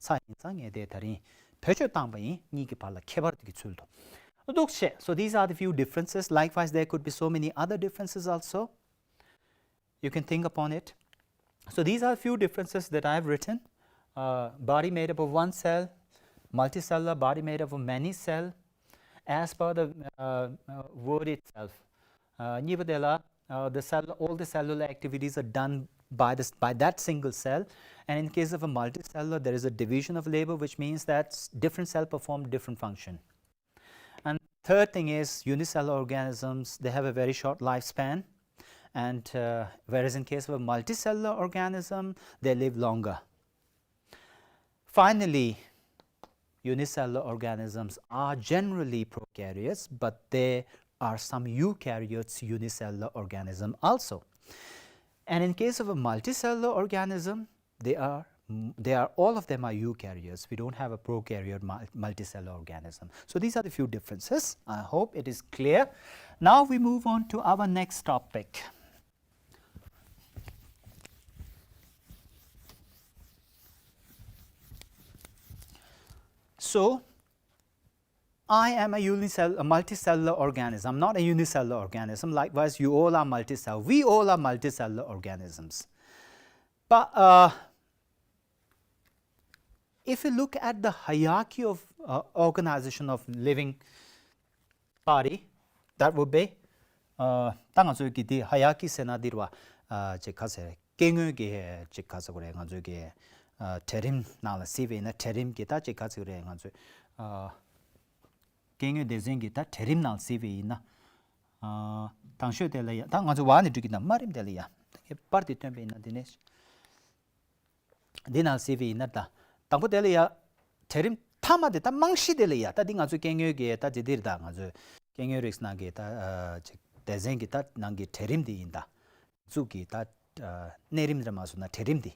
ཚར་ཡིན་ཙང་ངས་དེ་ད་རིང་བེད་སྤྱོད་བཏང་པ་ཡིན། གཉིས་ཀྱི་བར་ལ་ཁྱད་པར་དེ་གི་ཚུལ་དུ། འདུག་བྱས། So these are the few differences. Likewise, there could be so many other differences also. You can think upon it. So these are few differences that I have written. Uh, body made up of one cell, multicellular body made up of many cell. As per the uh, uh, word itself, uh, གཉིས་པ་དེ་ལ, uh, the cell, all the cellular activities are done by this, by that single cell. And in case of a multicellular, there is a division of labor, which means that s- different cell perform different function. And third thing is unicellular organisms, they have a very short lifespan. And uh, whereas in case of a multicellular organism, they live longer. Finally, unicellular organisms are generally prokaryotes, but there are some eukaryotes unicellular organism also. And in case of a multicellular organism, they are they are all of them are eukaryotes. We don't have a prokaryote mul- multicellular organism. So these are the few differences. I hope it is clear. Now we move on to our next topic. So, I am a unicell- a multicellular organism. I'm not a unicellular organism. Likewise, you all are multicellular. We all are multicellular organisms. But uh, if you look at the hierarchy of uh, organization of living body, that would be uh, ད་ང་ཚོའི་གི་དེ་hierarchy ཟེར་ན་འདི་རེད་བ། ཨ་ཅིག་ག་ཟེར། སྐྱེ་དངོས་ཀྱི་ཅིག་ག་ཟེར་དགོས་རེད། ང་ཚོའི་གི་ཨ་གྲལ་རིམ་ནང་ལ་གཟིགས་པ་ཡིན་ན། གྲལ་རིམ་གྱི་ད་ཅིག་ག་ཟེར་དགོས་རེད། ང་ཚོའི་ཨ་སྐྱེ་དངོས་སྡེ་ཚན་གྱི་ད་གྲལ་རིམ་ནང་གཟིགས་པ་ཡིན་ན། ཨ་དང་ཤོས་དེ་ལ་ཡ། ད་ང་ཚོ་བར་ནས་འགྲོ་གི་ན་དམའ་རིམ་དེ་ལ་ཡ། ད་ངས་པར་དེ་སྟོན་པ་ཡིན་ན། འདི་ནས། འདི་ནང་གཟིགས་པ་ཡིན་ན། ད་དང་པོ་དེ་ལ་ཡ། གྲལ་རིམ་མཐའ་མ་དེ། ད་རྨང་གཞི་དེ་ལ་ཡ། ད་འདི་ང་ཚོ་སྐྱེ་དངོས་ཀྱི་ད་དེ་འདིར། ད་ང་ཚོ་སྐྱེ་དངོས་རིགས་ནང་གི་ད་ཨ་ཅིག་སྡེ་ཚན་གྱི་ད་ནང་གི་གྲལ་རིམ་དེ་ཡིན། ད་གཙུག་གི་ད་ཨ་གནས་རིམ་རེད་མ་སོང་ན་གྲལ་རིམ་དེ།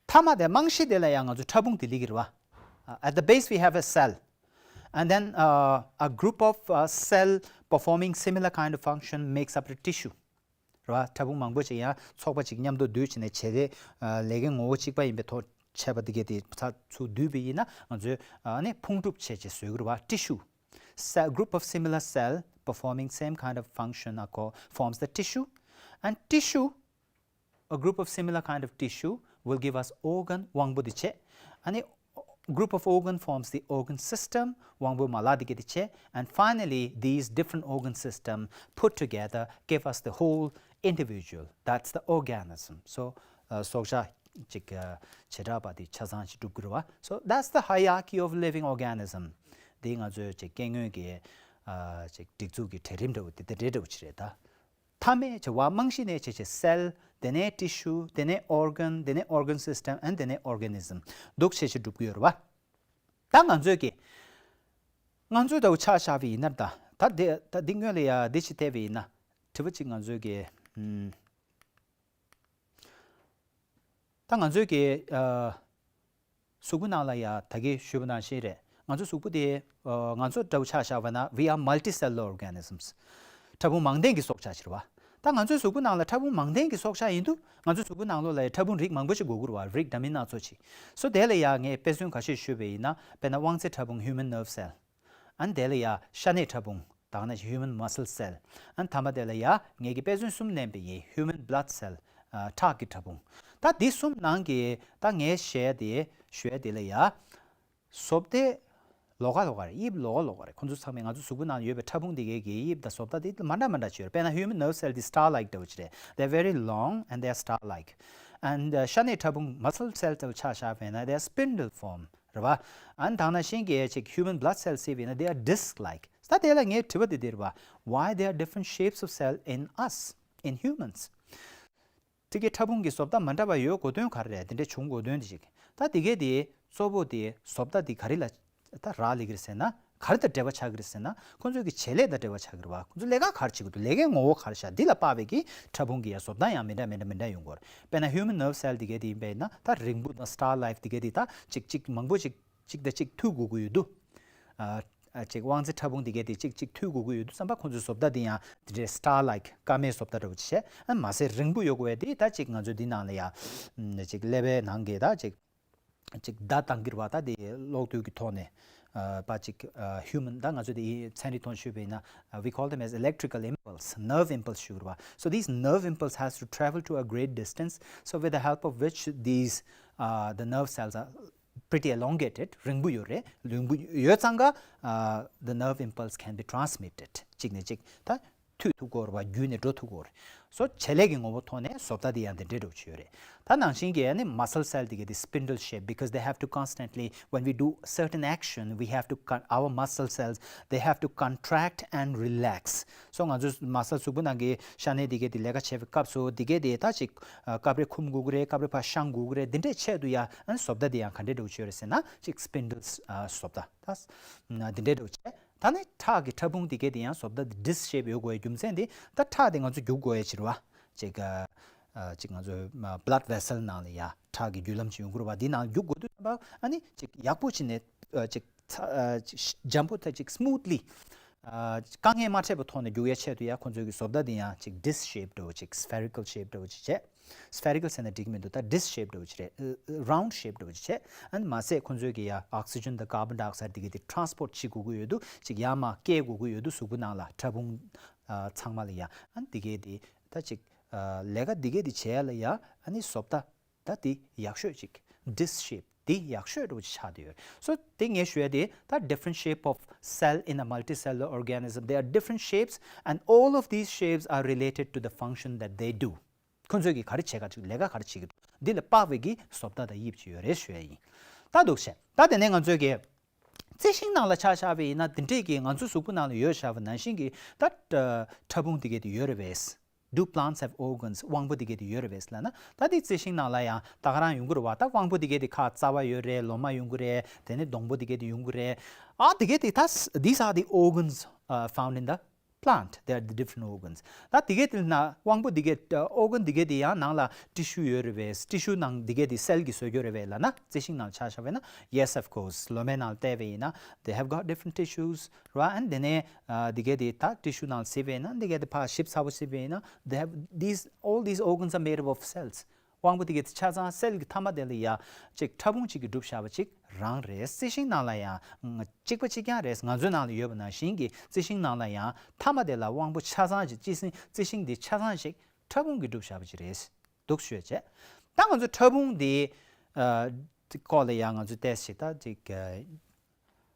མཐའ་མ་དེ་རྨང་གཞི་དེ་ལ་ཡ་ང་ཚོ་ཕྲ་ཕུང་དེ་སླེབས་ཀྱི་རེད་བ། Uh, at the base, we have a cell. And then uh, a group of uh, cell performing similar kind of function makes up the tissue. རེད་བ། ཕྲ་ཕུང་མང་པོ་ཅིག་ཡང་ཚོགས་པ་ཅིག་མཉམ་དུ་འདུས་བྱས་ནས་བྱེད་དེ། ཨ་ལས་ཀའི་ངོ་བོ་གཅིག་པ་ཡིན་པའི་ཐོག་བྱས་པ་འདི་གས་དེ་ཚ་ཚུར་བསྡུས་པ་ཡིན་ན། ང་ཚོས་ཨ་ནི་ཕུང་གྲུབ་བྱས་བྱས་བཟོས་ཀྱི་རེད་བ། Tissue. Cell, group of similar cell performing same kind of function are called, forms the tissue. And tissue, a group of similar kind of tissue will give us organ. དབང་པོ་དེ་བྱས། ཨ་ནི་group of organ forms the organ system. དབང་པོའི་མ་ལག་དེ་གས་དེ་བྱས། And finally, these different organ system put together give us the whole individual. That's the organism. So, uh, སྲོག་ཆགས་ཅིག་ཨ་བྱེ་བྲག་པ་དེ་ཆ་ཚང་ཅིག་གྲུབ་ཀྱི་རེད་བ། So that's the hierarchy of living organism. འདི་ང་ཚོའི་ཅིག་སྐྱེ་དངོས་ཀྱི་ཨ་ཅིག་སྒྲིག་འཛུགས་ཀྱི་གྲལ་རིམ་འདྲ་བོ་དེ་དེ་འདྲའི་འདྲ་བོ་ཅིག་རེད་ད། མཐའ་མའི་བྱ་བ་རྨང་གཞི་ནས་བྱས་བྱས་cell། དེ་ནས་tissue། དེ་ནས་organ། དེ་ནས་organ system། And དེ་ནས་organism། འདུག་བྱས་བྱས་གྲུབ་ཀྱི་ཡོད་རེད་བ། ད་ང་ཚོས་ཀྱི་ང་ཚོའི་ལྟ་བུ་ཆ་བཞག་པ་ཡིན་ན། ད་ད་དེ་ད་འདི་སྔོན་ལ་ཡ་འདི་ཅིག་བལྟས་པ་ཡིན་ན། དྲི་བ་ཅིག་ང་ཚོས་ཀྱི་ཨམ། ད་ང་ཚོའི་གི་ཨ་གཟུགས་པོ་ནང་ལ་ཡ། ད་གིན་ཞུས་པ་ནང་བཞིན་རེད། ང་ཚོའི་གཟུགས་པོ་དེ་ཨ་ང་ཚོ་འདྲ་བོ་ཆ་བཞག་པ་ན། We are multicellular organisms. ཕྲ་ཕུང་མང་ལྡན་གྱི་སྲོག་ཆགས་ཅིག་རེད་བ། ད་ང་ཚོའི་གཟུགས་པོ་ནང་ལ་ཕྲ་ཕུང་མང་ལྡན་གྱི་སྲོག་ཆགས་ཡིན་དུས། ང་ཚོའི་གཟུགས་པོ་ནང་ལོགས་ལ་ཡ་ཕྲ་ཕུང་རིགས་མང་པོ་ཅིག་དགོས་ཀྱི་རེད་བ། རིགས་འདྲ་མིན་སྣ་ཚོགས་ཅིག། So དེ་ལ་ཡ་ངས་དཔེ་མཚོན་ཁ་ཤས་ཞུས་པ་ཡིན་ན། དཔེར་ན་དབང་རྩའི་ཕྲ་ཕུང་། Human nerve cell. And དེ་ལ་ཡ་ཤ་གནད་ཕྲ་ཕུང་། ད་ག་ནང་བཞིན་human muscle cell. And མཐའ་མ་དེ་ལ་ཡ་ངས་ཀྱི་དཔེ་མཚོན་གསུམ་ལེན་པ་ཡིན། Human blood cell. ཨ་ཁྲག་གི་ཕྲ་ཕུང་། ད་འདི་གསུམ་ནང་གི་ད་ངས་བཤད་དེ་ཞུ་ཡ་དེ་ལ་ཡ། བཟོ་ལྟ་ལོགས་ཀ་ལོགས་ཀ་རེད། དབྱིབས་ལོགས་ཀ་ལོགས་ཀ་རེད། ཁོང་ཚོ་ཚང་མས། ང་ཚོ་གཟུགས་པོ་ནང་ཡོད་པའི་ཕྲ་ཕུང་དེ་གའི་གི་དབྱིབས་དང་བཟོ་ལྟ་དེ་མ་འདྲ་མ་འདྲ་ཅིག་ཡོད་རེད། དཔེར་ན་human nerve cell དེ་star like འདྲ་བོ་ཅིག་རེད། They are very long and they are star like. And ཤ་གནད་ཕྲ་ཕུང་muscle cell དེ་ཆ་བཞག་པ་ཡིན་ན། They are spindle form རེད་བ། And ད་ག་ནང་བཞིན་གྱི་ཅིག་human blood cell ཟེར་བ་ཡིན་ན། They are disc like. ད་དེ་ལ་ངའི་དྲི་བ་དེ་འདི་རེད་བ། Why there are different shapes of cell in us, in humans? དེ་གའི་ཕྲ་ཕུང་གི་བཟོ་ལྟ་མ་འདྲ་བ་ཡོད་དགོས་དོན་ག་རེ་རེད། དེ་འདྲ་བྱུང་དགོས་དོན་དེ་ཅིག། ད་དེ་གའི་དེ་གཙོ་བོ་དེ་བཟོ་ལྟ་དེ་ག་རེ་ལ་ད་རག་ལས་ཀྱི་རེད་ཟེར་ན། ག་རེ་དང་འབྲེལ་བ་ཆགས་ཀྱི་རེད་ཟེར་ན། ཁོང་ཚོའི་གི་བྱེད་ལས་དང་འབྲེལ་བ་ཆགས་ཀྱི་རེད་བ། ཁོང་ཚོ་ལས་ཀ་ག་རེ་བྱེད་ཀྱི་འདུག། ལས་ཀའི་ངོ་བོ་ག་རེ་ཤག། འདི་ལ་དཔག་པའི་གི་ཕྲ་ཕུང་གི་ཡ་བཟོ་ལྟ་ཡང་མི་འདྲ་མི་འདྲ་མི་འདྲ་ཡོང་གི་རེད། དཔེར་ན་human nerve cell དེ་གའི་དེ་ཡིན་པ་ཡིན་ན། ད་རིང་པོ་དང་star like དེ་གའི་དེ་ད་ཅིག་ཅིག་མང་པོ་ཅིག་ཅིག་དང་ཅིག་མཐུད་དགོས་ཀྱི་ཡོད་དུས། ཨ་ ཨ་ཅིག་དབང་རྩའི་ཕྲ་ཕུང་དེ་གས་དེ་ཅིག་ཅིག་མཐུད་དགོས་ཀྱི་ཡོད་དུས་ཙམ་པ་ཁོང་ཚོའི་བཟོ་ལྟ་དེ་ཡང་དེ་འདྲའི་star like སྐར་མའི་བཟོ་ལྟ་འདྲ་བོ་ཅིག་བྱས། ཨ་མ་ཟད་རིང་པོ་ཡོད་དགོས་པས་དེ་ད་ཅིག་ང་ཚོའི་འདི་ནང་ལ་ཡ་ཨམ་ཅིག་ཀླད་པའི་ནང་གི་ད་ཅིག་ཅིག་བརྡ་བཏང་གི་རེད་བ། ད་དེ་གློག་རྡུལ་གྱི་ཐོག་ནས་ཨ་པ་ཅིག་ཨ་human ད་ང་ཚོ་དེ་ཚན་རིག་ཐོག་ཞུས་པ་ཡིན་ན། We call them as electrical impulse, nerve impulse ཞུ་གི་རེད་བ། So these nerve impulse has to travel to a great distance, so with the help of which these uh, the nerve cells are pretty elongated རིང་པོ་ཡོད་རེད། རིང་པོ་ཡོད་ཙང་ཀ uh, the nerve impulse can be transmitted གཅིག་ནས་གཅིག་ད་མཐུད་ཐུབ་ཀྱི་ཡོད་རེད་བ། བརྒྱུད་ནས་འགྲོ་ཐུབ་ཀྱི་ཡོད་རེད། So བྱེད་ལས་ཀྱི་ངོ་བོ་ཐོག་ནས་བཟོ་ལྟ་དེ་ཡང་དེ་འདྲའི་འདྲ་བོ་ཅིག་ཡོད་རེད། ད་ནང་བཞིན་གྱི་ཨ་ནི་muscle cell དེ་གའི་དེ་spindle shape, because they have to constantly, when we do certain action, we have to con- our muscle cells, they have to contract and relax. So ང་ཚོ་muscle གཟུགས་པོ་ནང་གི་ཤ་གནད་དེ་གའི་དེ་ལས་ཀ་བྱེད་པའི་སྐབས་སུ་དེ་གའི་དེ་ད་ཅིག་ཨ་སྐབས་རེ་འཁུམ་དགོས་ཀྱི་རེད། སྐབས་རེ་ཕར་བཤང་དགོས་ཀྱི་རེད། དེ་འདྲའི་ཆེད་དུ་ཡང་ཨ་ནི་བཟོ་ལྟ་དེ་ཡང་ག་འདྲའི་འདྲ་བོ་ཅིག་ཡོད་རེད་ཟེར་ན། ཅིག་spindle ཨ་བཟོ་ལྟ་ད་འདི་འདྲའི་འདྲ་བོ་བྱས། ད་ནི་ཁྲག་གི་ཕྲ་ཕུང་དེ་གའི་དེ་ཡང་བཟོ་ལྟ་དེ་disc shape ཡོད་དགོས་རྒྱུ་མཚན་དེ། ད་ཁྲག་དེ་ང་ཚོ་རྒྱུག་དགོས་ཡ་ཕྱིར་བ། ཅིག་ཨ་ཅིག་ང་ཚོ་blood vessel ནང་ལ་ཡ་ཁྲག་གི་རྒྱུ་ལམ་ཅིག་ཡོང་གི་རེད་བ། འདི་ནང་རྒྱུག་དགོས་དུས་ཙམ་པ་ཨ་ནི་ཅིག་ཡག་པོ་བྱས་ནས་ཨ་ཅིག་ཚ་ཨ་ཅིག་འཇམ་པོ་ད་ཅིག་smoothly ཨ་དཀའ་ངལ་མ་འཕྲད་པའི་ཐོག་ནས་རྒྱུག་ཡ་ཆེད་དུ་ཡ་ཁོང་ཚོའི་གི་བཟོ་ལྟ་དེ་ཡང་ཅིག་disc shape འདྲ་བོ་ཅིག spherical shape འདྲ་བོ་ཅིག་བྱས། Spherical ཟེར་ན་འགྲིག་གི་མི་འདུག་ད་disc shape འདྲ་བོ་ཅིག་རེད། round shape འདྲ་བོ་ཅིག་བྱས། ཨ་ནི་མ་ཟད་ཁོང་ཚོའི་གི་ཡ་oxygen དང་carbon dioxide དེ་གའི་དེ་transport བྱེད་དགོས་ཀྱི་ཡོད་དུས་ཅིག་ཡར་མར་བསྐྱལ་དགོས་ཀྱི་ཡོད་དུས་གཟུགས་པོ་ནང་ལ་ཕྲ་ཕུང་ཨ་ཚང་མ་ལ་ཡ་ཨ་ནི་དེ་གའི་དེ་ད་ཅིག་ཨ་ལས་ཀ་དེ་གའི་དེ་བྱས་ལ་ཡ་ཨ་ནི་བཟོ་ལྟ་ད་དེ་ཡག་ཤོས་ཅིག disc shape དེ་ཡག་ཤོས་འདྲ་བོ་ཅིག་ཆགས་བསྡད་ཡོད། So དེ་ངས་ཞུ་ཡ་དེ་ད་different shape of cell in a multicellular organism, there are different shapes and all of these shapes are related to the function that they do. ཁོ་ཚོས་ཀྱིས་ག་རེ་བྱེད་ག་ཅིག་ལས་ཀ་ག་རེ་བྱེད་ཀྱི་འདུག་འདི་ལ་དཔག་པའི་གི་བཟོ་ལྟ་དང་དབྱིབས་ཅིག་ཡོད་རེད་ཞུ་ཡ་ཡིན། ད་འདུག་བྱས། ད་དེ་ནས་ང་ཚོས་ཀྱི་རྩི་ཤིང་ནང་ལ་ཆ་བཞག་པ་ཡིན་ན་འདི་འདྲས་ཀྱི་ང་ཚོ་གཟུགས་པོ་ནང་ལ་ཡོད་བཞག་པ་ནང་བཞིན་གྱི་ད་ཕྲ་ཕུང་དེ་གས་དེ་ཡོད་རེད་པས། Do plants have organs? དབང་པོ་དེ་གས་དེ་ཡོད་རེད་པས་ལབ་ན། ད་དེ་རྩི་ཤིང་ནང་ལ་ཡང་ད་ག་རང་ཡོང་གི་རེད་བ། ད་དབང་པོ་དེ་གས་དེ་ཁ་རྩ་བ་ཡོད་རེད། ལོ་མ་ཡོང་གི་རེད། དེ་ནས་སྡོང་པོ་དེ་གས་དེ་ཡོང་གི་རེད། ཨ་དེ་གས་དེ་ད་these are the organs uh, found in the plant. They are the different organs. ད་དེ་གས་དེ་ན་དབང་པོ་དེ་གས་ཨ་organ དེ་གས་དེ་ཡང་ནང་ལ་tissue ཡོད་རེད་པས། tissue ནང་དེ་གས་དེ་cell གིས་བཟོ་རྒྱུ་རེད་པས་ལབ་ན། རྩི་ཤིང་ནང་ཆ་བཞག་པ་ཡིན་ན། Yes, of course. ལོ་མའི་ནང་བལྟས་པ་ཡིན་ན། They have got different tissues, right? And དེ་ནས་ཨ་དེ་གས་དེ་ད་tissue ནང་གཟིགས་པ་ཡིན་ན། དེ་གས་དེ་ཕར་ཞིབ་ཚགས་པོ་གཟིགས་པ་ཡིན་ན། They have these, all these organs are made up of cells. དབང་པོ་དེ་གས་དེ་ཆ་ཚང་cell གི་མཐའ་མ་དེ་ལ་ཡ་ཅིག་ཕྲ་ཕུང་གཅིག་གིས་གྲུབ་བཞག་པ་ཅིག་རང་རེད། རྩི་ཤིང་ནང་ལ་ཡང་གཅིག་པ་གཅིག་རྐྱང་རེད། ང་ཚོའི་ནང་ལ་ཡོད་པ་ནང་བཞིན་གྱི་རྩི་ཤིང་ནང་ལ་ཡང་མཐའ་མ་དེ་ལ་དབང་པོ་ཆ་ཚང་ཅིག་རྩི་ཤིང་རྩི་ཤིང་འདི་ཆ་ཚང་ཅིག་ཕྲ་ཕུང་གིས་གྲུབ་བཞག་པ་ཅིག་རེད་འདུག་ཞུས་བྱས། ད་ང་ཚོ་ཕྲ་ཕུང་འདི་ཨ་སྐོར་ལ་ཡང་ང་ཚོས་ཏོག་ཙམ་ད་ཅིག་ཨ་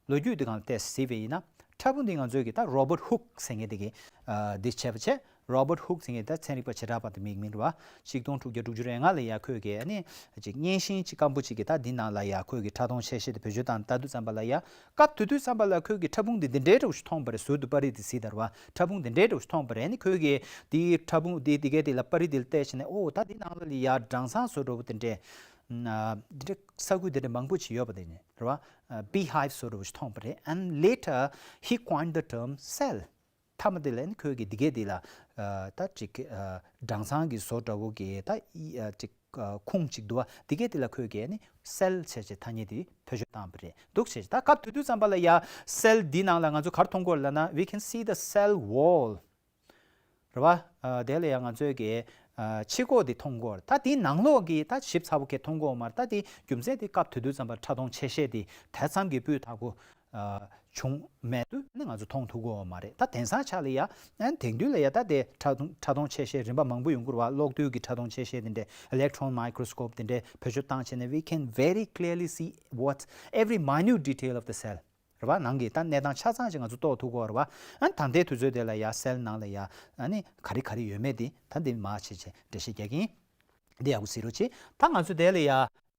ལོ་རྒྱུས་འདི་སྒང་ལ་ཏོག་ཙམ་གཟིགས་པ་ཡིན་ན། ཕྲ་ཕུང་འདི་ང་ཚོས་ཀྱི་ད་Robert Hooke ཟེར་མཁན་དེ་གིས་ཨ་འདི་བྱས་པ་བྱས། Robert Hooke ཟེར་མཁན་ད་ཚན་རིག་པ་བྱེ་བྲག་པ་དེ་མིང་མིན་རེད་བ། ཆིག་སྟོང་དྲུག་བརྒྱ་དྲུག་ཅུ་རེ་ལྔ་ལ་ཡ་ཁོས་ཀྱིས་ཨ་ནི་ཅིག་བརྙན་ཤིང་ཅིག་སྐམ་པོ་ཅིག་གི་ད་འདི་ནང་ལ་ཡ་ཁོས་ཀྱིས་ཕྲ་མཐོང་ཆེ་ཤེལ་དེ་བེད་སྤྱོད་བཏང་ལྟ་དུས་ཙམ་པ་ལ་ཡ། སྐབས་དེ་དུས་ཙམ་པ་ལ་ཁོས་ཀྱིས་ཕྲ་ཕུང་འདི་འདི་འདྲའི་འདྲ་བོ་ཞིག་མཐོང་པ་རེད། ཟུར་དུ་པར་རིས་དེ་གཟིགས་དང་རེད་བ། ཕྲ་ཕུང་འདི་འདྲའི་འདྲ་བོ་ཞིག་མཐོང་པ་རེད། ཨ་ནི་ཁོས་ཀྱིས་དེའི་ཕྲ་ཕུང་དེ་དེ་གའི་དེ་ལ་པར་རིས་དེ་ལ་བལྟས་བྱས་ནས། ཨོ་ད་འདི་ནང་ལ་ལ་ཡ་སྦྲང་ཚང་བཟོ་འདྲ་བོ་དེ་འདྲས། ཨ་འདི་འདྲའི་ས་ཁུལ་དེ་འདྲ་མང་པོ་ཅིག་ཡོད་པ་དེ་ནི་རེད་བ། ཨ་beehive བཟོ་འདྲ་བོ་ཞིག་མཐོང་པ་རེད། And later he coined the term cell. མཐའ་མ་དེ་ལ་ནི་ཁོས་ཀྱིས་འདི་གའི་འདི་ལ་ཨ་ད་ཅིག་ཨ་སྦྲང་ཚང་གི་བཟོ་འདྲ་བོ་གི་ད་ཨ་ཅིག་ཨ་ཁུངས་ཅིག་འདུག་བ། འདི་གའི་འདི་ལ་ཁོས་ཀྱིས་ནི་cell ཟེར་བྱས་ཐ་སྙད་དེ་བེད་སྤྱོད་བཏང་པ་རེད་འདུག་ཟེར། ད་སྐབས་དེ་དུས་ཙམ་པ་ལ་ཡ་cell འདི་ནང་ལ་ང་ཚོ་ག་རེ་མཐོང་གི་ཡོད་ལབ་ན། We can see the cell wall. རེད་བ། ཨ་དེ་ལ་ཡང་ང་ཚོས་ཀྱི་ཨ་ཕྱི་ཁོག་དེ་མཐོང་གི་ཡོད་རེད། ད་དེའི་ནང་ལོགས་ཀྱི་ད་ཞིབ་ཚགས་པོ་གས་མཐོང་གི་ཡོད་མ་རེད། ད་དེ་རྒྱུ་མཚན་དེ་སྐབས་དེ་དུས་ཙམ་པར་ཕྲ་མཐོང་ཆེ་ཤེལ་དེ་དེ་ཙམ་གྱི་སྤུས་དག་པོ་ཨ་བྱུང་མེད་དུས་ནི་ང་ཚོ་མཐོང་ཐུབ་ཀྱི་ཡོད་མ་རེད། ད་དེང་སང་ཆ་ལ་ཡ་ཨ་དེང་དུས་ལ་ཡ་ད་དེ་ཕྲ་མཐོང་ཕྲ་མཐོང་ཆེ་ཤེལ་རིམ་པ་མང་པོ་ཡོང་གི་རེད་བ། གློག་རྡུལ་གྱི་ཕྲ་མཐོང་ཆེ་ཤེལ་དེ་འདྲས། Electron microscope དེ་འདྲས་བེད་སྤྱོད་བཏང་བྱས་ནས། We can very clearly see what every minute detail of the cell. རེད་བ། ནང་གི་ད་གནས་སྟངས་ཆ་ཚང་ཅིག་ང་ཚོ་རྟོགས་ཐུབ་ཀྱི་ཡོད་རེད་བ། ཨ་ནི་ད་ལྟའི་དུས་ཚོད་དེ་ལ་ཡ་cell ནང་ལ་ཡ་ཨ་ནི་ག་རེ་ག་རེ་ཡོད་མེད་དེ་ད་འདི་མར་བྱས་བྱས་འགྲེལ་བཤད་རྒྱག་གི་ཡིན། འདི་ཡག་པོ་གཟིགས་རོགས་གྱིས། ད་ང་ཚོ་དེ་ལ་ཡ་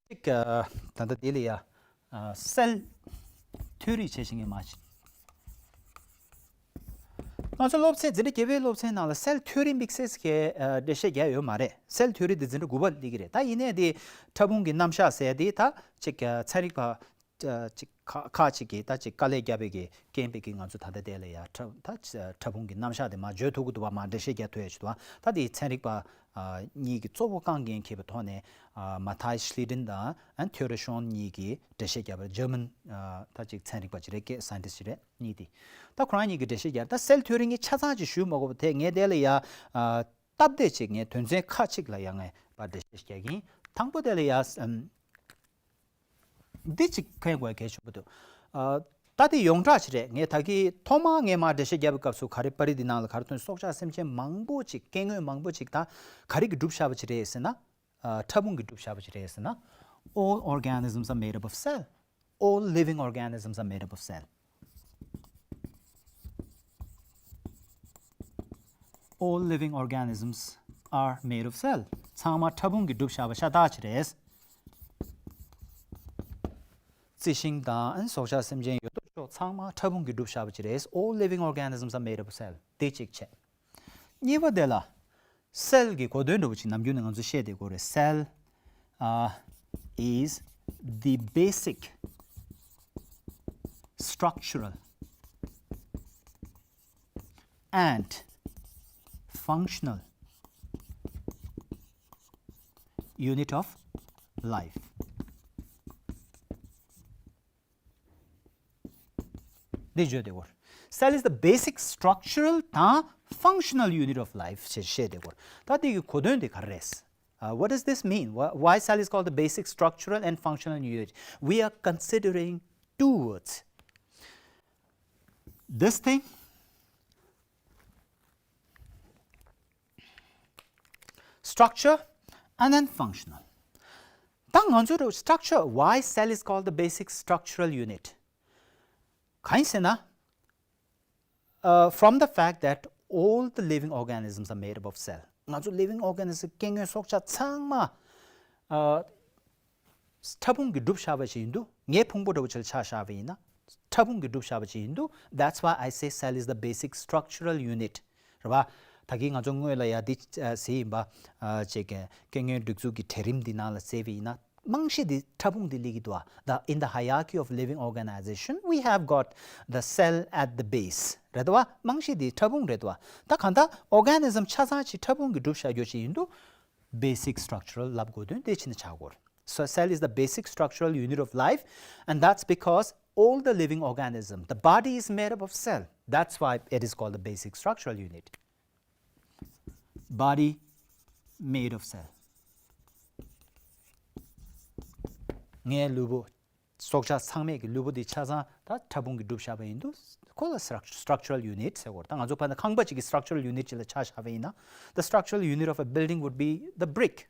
ཅིག་ཨ་ད་ལྟ་འདི་ལ་ཡ་ཨ་cell theory བྱས་བྱས་ངས་མར་བྱས། ང་ཚོ་སློབ་ཚན་འཛིན་གྲྭ་བརྒྱད་པའི་སློབ་ཚན་ནང་ལ་cell theory དམིགས་བསལ་གྱི་ཨ་འགྲེལ་བཤད་རྒྱག་ཡོད་མ་རེད། cell theory འདི་འཛིན་གྲྭ་དགུ་པ་སླེབས་ཀྱི་རེད། ད་ཡིན་ནའི་འདི་ཕྲ་ཕུང་གི་རྣམ་གཞག་ཟེར་འདི་ད་ཅིག་ཨ་ཚན་རིག་པ་ ཅིག་ཁ་ཁ་ཅིག་གིས་ད་ཅིག་དཀའ་ལས་བརྒྱབ་པའི་གི་རྐྱེན་པས་ཀྱི་ང་ཚོ་ད་ལྟ་དེ་ལ་ཡ་ཕྲ་ད་ཕྲ་ཕུང་གི་རྣམ་གཞག་དེ་མར་བརྗོད་ཐུབ་ཀྱི་འདུག་བ། མར་འགྲེལ་བཤད་རྒྱག་ཐུབ་ཡ་ཞིག་འདུག་བ། ད་དེའི་ཚན་རིག་པ་གཉིས་ཀྱི་གཙོ་བོ་རྐང་འགན་འཁྱེར་བའི་ཐོག་ནས་མ་ཐའི་ཤི་ལི་ཏན་དང་ཨན་ཐེའོ་རི་ཤོན་གཉིས་ཀྱིས་འགྲེལ་བཤད་བརྒྱབ་པ་རེད། ཇར་མན་ད་ཅིག་ཚན་རིག་པ་ཅིག་རེད། ཀྱེ་སའེན་ཊིསི་ཅིག་རེད། གཉིས་དེ་ད་ཁོ་རང་གཉིས་ཀྱིས་འགྲེལ་བཤད་བརྒྱབ། ད་སེལ་ཐིའོ་རི་ངས་ཆ་ཚང་ཅིག་ཞུས་མ་དགོས་པ་དེ་ངས་དེ་ལ་ཡ་སྟབས་བདེ་ཅིག་ངས་དོན་ཚན་ཁ་ཅིག་ལ་ཡ་ངས་པར་འགྲེལ་བཤད་རྒྱག་གིན། དང་པོ་དེ་ལ་ཡ་ཨམ། འདི་གཅིག་མཁྱེན་དགོས་གལ་ཆེན་པོ་འདུག་ཨ། ད་དེ་ཡོངས་གྲགས་ཅིག་རེད། ངས་ད་གིན་ཐོག་མར་ངས་མར་འགྲེལ་བཤད་བརྒྱབ་པའི་སྐབས་སུ་ག་རེ་པར་རིས་འདི་ནང་ལ་ག་རེ་ཐོན། སྲོག་ཆགས་སེམས་ཅན་མང་པོ་ཅིག་སྐྱེ་དངོས་མང་པོ་ཅིག་ད་ག་རེ་གིས་གྲུབ་བཞག་པ་ཅིག་རེད་ཟེར་ན། ཨ། ཕྲ་ཕུང་གིས་གྲུབ་བཞག་པ་ཅིག་རེད་ཟེར་ན། All organisms are made up of cell. All living organisms are made up of cell. All living organisms are made of cell. ཚང་མ་ཕྲ་ཕུང་གིས་གྲུབ་བཞག་པ་ཤ་སྟག་ཅིག་རེད། རྩི་ཤིང་དང་སྲོག་ཆགས་སེམས་ཅན་ཡོད་དོ་ཅོག་ཚང་མ་ཕྲ་ཕུང་གིས་གྲུབ་བཞག་པ་ཅིག་རེད། All living organisms are made up of cell. དེ་གཅིག་བྱས། གཉིས་པ་དེ་ལ། སེལ་གྱི་གོ་དོན་འདྲ་བོ་ཅིག་ནམ་རྒྱུན་ནས་ང་ཚོས་བཤད་བསྡད་ཀྱི་ཡོད་རེད། Cell, uh, is the basic structural and functional unit of life. འདི་བརྗོད་བསྡད་ཀྱི་ཡོད་རེད། Cell is the basic structural དང་functional unit of life ཞེས་བཤད་བསྡད་ཀྱི་ཡོད་རེད། ད་འདི་གི་གོ་དོན་དེ་ག་རེ་རེད། Uh, what does this mean? Why, why cell is called the basic structural and functional unit? We are considering two words. This thing, structure, and then functional. ད་ང་ཚོ་རུ་structure, why cell is called the basic structural unit? གང་ཡིན་ཟེར་ན། Uh, from the fact that all the living organisms are made up of cell. ང་ཚོ་living organism སྐྱེ་དངོས་སྲོག་ཆགས་ཚང་མ། Uh, ཕྲ་ཕུང་གིས་གྲུབ་བཞག་པ་ཞིག་ཡིན་དུས། ངའི་ཕུང་པོ་འདྲ་བོ་ཅིག་ལ་ཆ་བཞག་པ་ཡིན་ན། ཕྲ་ཕུང་གིས་གྲུབ་བཞག་པ་ཞིག་ཡིན་དུས། That's why I say cell is the basic structural unit. རེད་པ། ད་གིན་ང་ཚོ་སྔོན་ལ་ཡ་འདི་ཟེར་ཡིན་པ། ཅིག་སྐྱེ་དངོས་སྒྲིག་འཛུགས་ཀྱི་གྲལ་རིམ་འདི་ནང་ལ་བཙལ་བ་ཡིན་ན། རྨང་གཞི་འདི་ཕྲ་ཕུང་འདི་སླེབས་ཀྱི་འདུག་ཨ། The, in the hierarchy of living organization, we have got the cell at the base. རེད་དོ། རྨང་གཞི་འདི་ཕྲ་ཕུང་རེད་དོ། ད་གང་ལྟར་organism ཆ་ཚང་ཅིག་ཕྲ་ཕུང་གིས་གྲུབ་བཞག་རྒྱུ་ཅིག་ཡིན་དུས། Basic structural ལབ་དགོས་དོན་དེ་ཕྱིན་ཆགས་ཀྱི་ཡོད་རེད། So cell is the basic structural unit of life, and that's because all the living organism, the body is made up of cell. That's why it is called the basic structural unit. Body made of cell. ངའི་ལུས་པོ། སྲོག་ཆགས་ཚང་མས་ཀྱི་ལུས་པོ་འདི་ཆ་ཚང་ད་ཕྲ་ཕུང་གིས་གྲུབ་བཞག་པ་ཡིན་དུས། ཁོ་ལ་struct- structural unit ཟེར་གྱི་ཡོད་རེད། ད་ང་ཚོ་ཕར་ན་ཁང་པ་ཅིག་གི་structural unit ཅིག་ལ་ཆ་བཞག་པ་ཡིན་ན། The structural unit of a building would be the brick.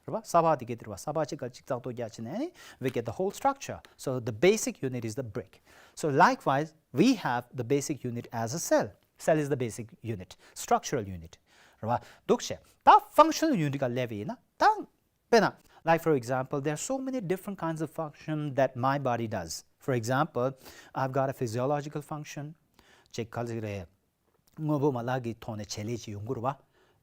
རེད་པ། ས་ཕག་དེ་གས་དེ་རེད་པ། ས་ཕག་གཅིག་ག་གཅིག་ཙག་ཏོ་རྒྱག་བྱས་ནས་ནི། We get the whole structure. So the basic unit is the brick. So likewise, we have the basic unit as a cell. Cell is the basic unit, structural unit. རེད་པ། འདུག་བྱས། ད་functional unit ག་སླེབས་པ་ཡིན་ན། ད་དཔེར་ན། Like, for example, there are so many different kinds of function that my body does. For example, I've got a physiological function. ཅིག་ག་ཟེར་རེད། དངོས་པོ་མ་ལག་གི་ཐོག་ནས་བྱེད་ལས་ཅིག་ཡོང་གི་རེད་པ།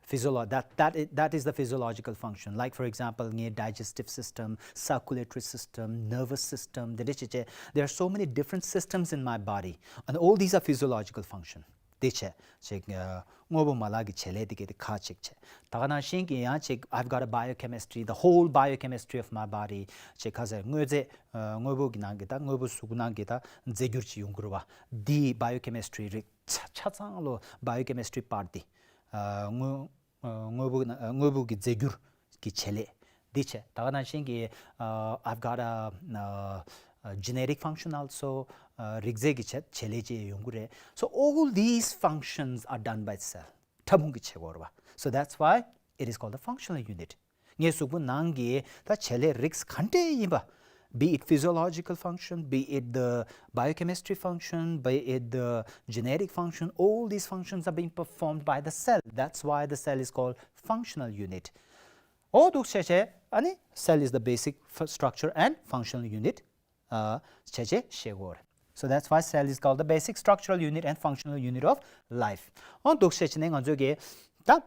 Physiolo- that, that, i- that is the physiological function. Like, for example, ངའི་digestive system, circulatory system, nervous system དེ་འདྲ་བྱས་བྱས། There are so many different systems in my body, and all these are physiological function. དེ་བྱས་ཅིག་ཨ། དངོས་པོ་མ་ལག་གི་བྱེད་ལས་དེ་གས་དེ་ཁ་ཅིག་བྱས། ད་ག་ནང་བཞིན་གྱི་ཡང་ཅིག I've got a biochemistry, the whole biochemistry of my body. ཅིག་ག་ཟེར། དངོས་རྫས་ཨ། དངོས་པོ་གི་ནང་གི་ད་དངོས་པོ་གཟུགས་ནང་གི་ད་རྫས་འགྱུར་ཅིག་ཡོང་གི་རེད་པ། འདི་biochemistry རིགས་ཆ་ཆ་ཚང་ལོ། Biochemistry part འདི། ཨ། དངོས་ཨ། དངོས་པོ་གི་ནང་། ཨ། དངོས་པོ་གི་རྫས་འགྱུར་གྱི་བྱེད་ལས་འདི་བྱས། ད་ག་ནང་བཞིན་གྱི་ཨ། I've got a, uh, a genetic function also. ཨ། རིགས་རྫས་ཀྱི་བྱེད་བྱེད་ལས་ཅིག་ཡོང་གི་རེད། So all these functions are done by cell. ཕྲ་ཕུང་གིས་བྱེད་ཀྱི་ཡོད་རེད་པ། So that's why it is called the functional unit. ངའི་གཟུགས་པོ་ནང་གི་ད་བྱེད་ལས་རིགས་ག་འདྲ་ཡིན་པ། Be it physiological function, be it the biochemistry function, be it the genetic function, all these functions are being performed by the cell. That's why the cell is called functional unit. འོ་འདུག་བྱས་བྱས། ཨ་ནི་cell is the basic f- structure and functional unit. ཨ། བྱས་བྱས་བཤད་ཀྱི་ཡོད་རེད། So that's why cell is called the basic structural unit and functional unit of life. འོ་འདུག་བྱས་བྱས་ནས་ང་ཚོས་ཀྱི་ད།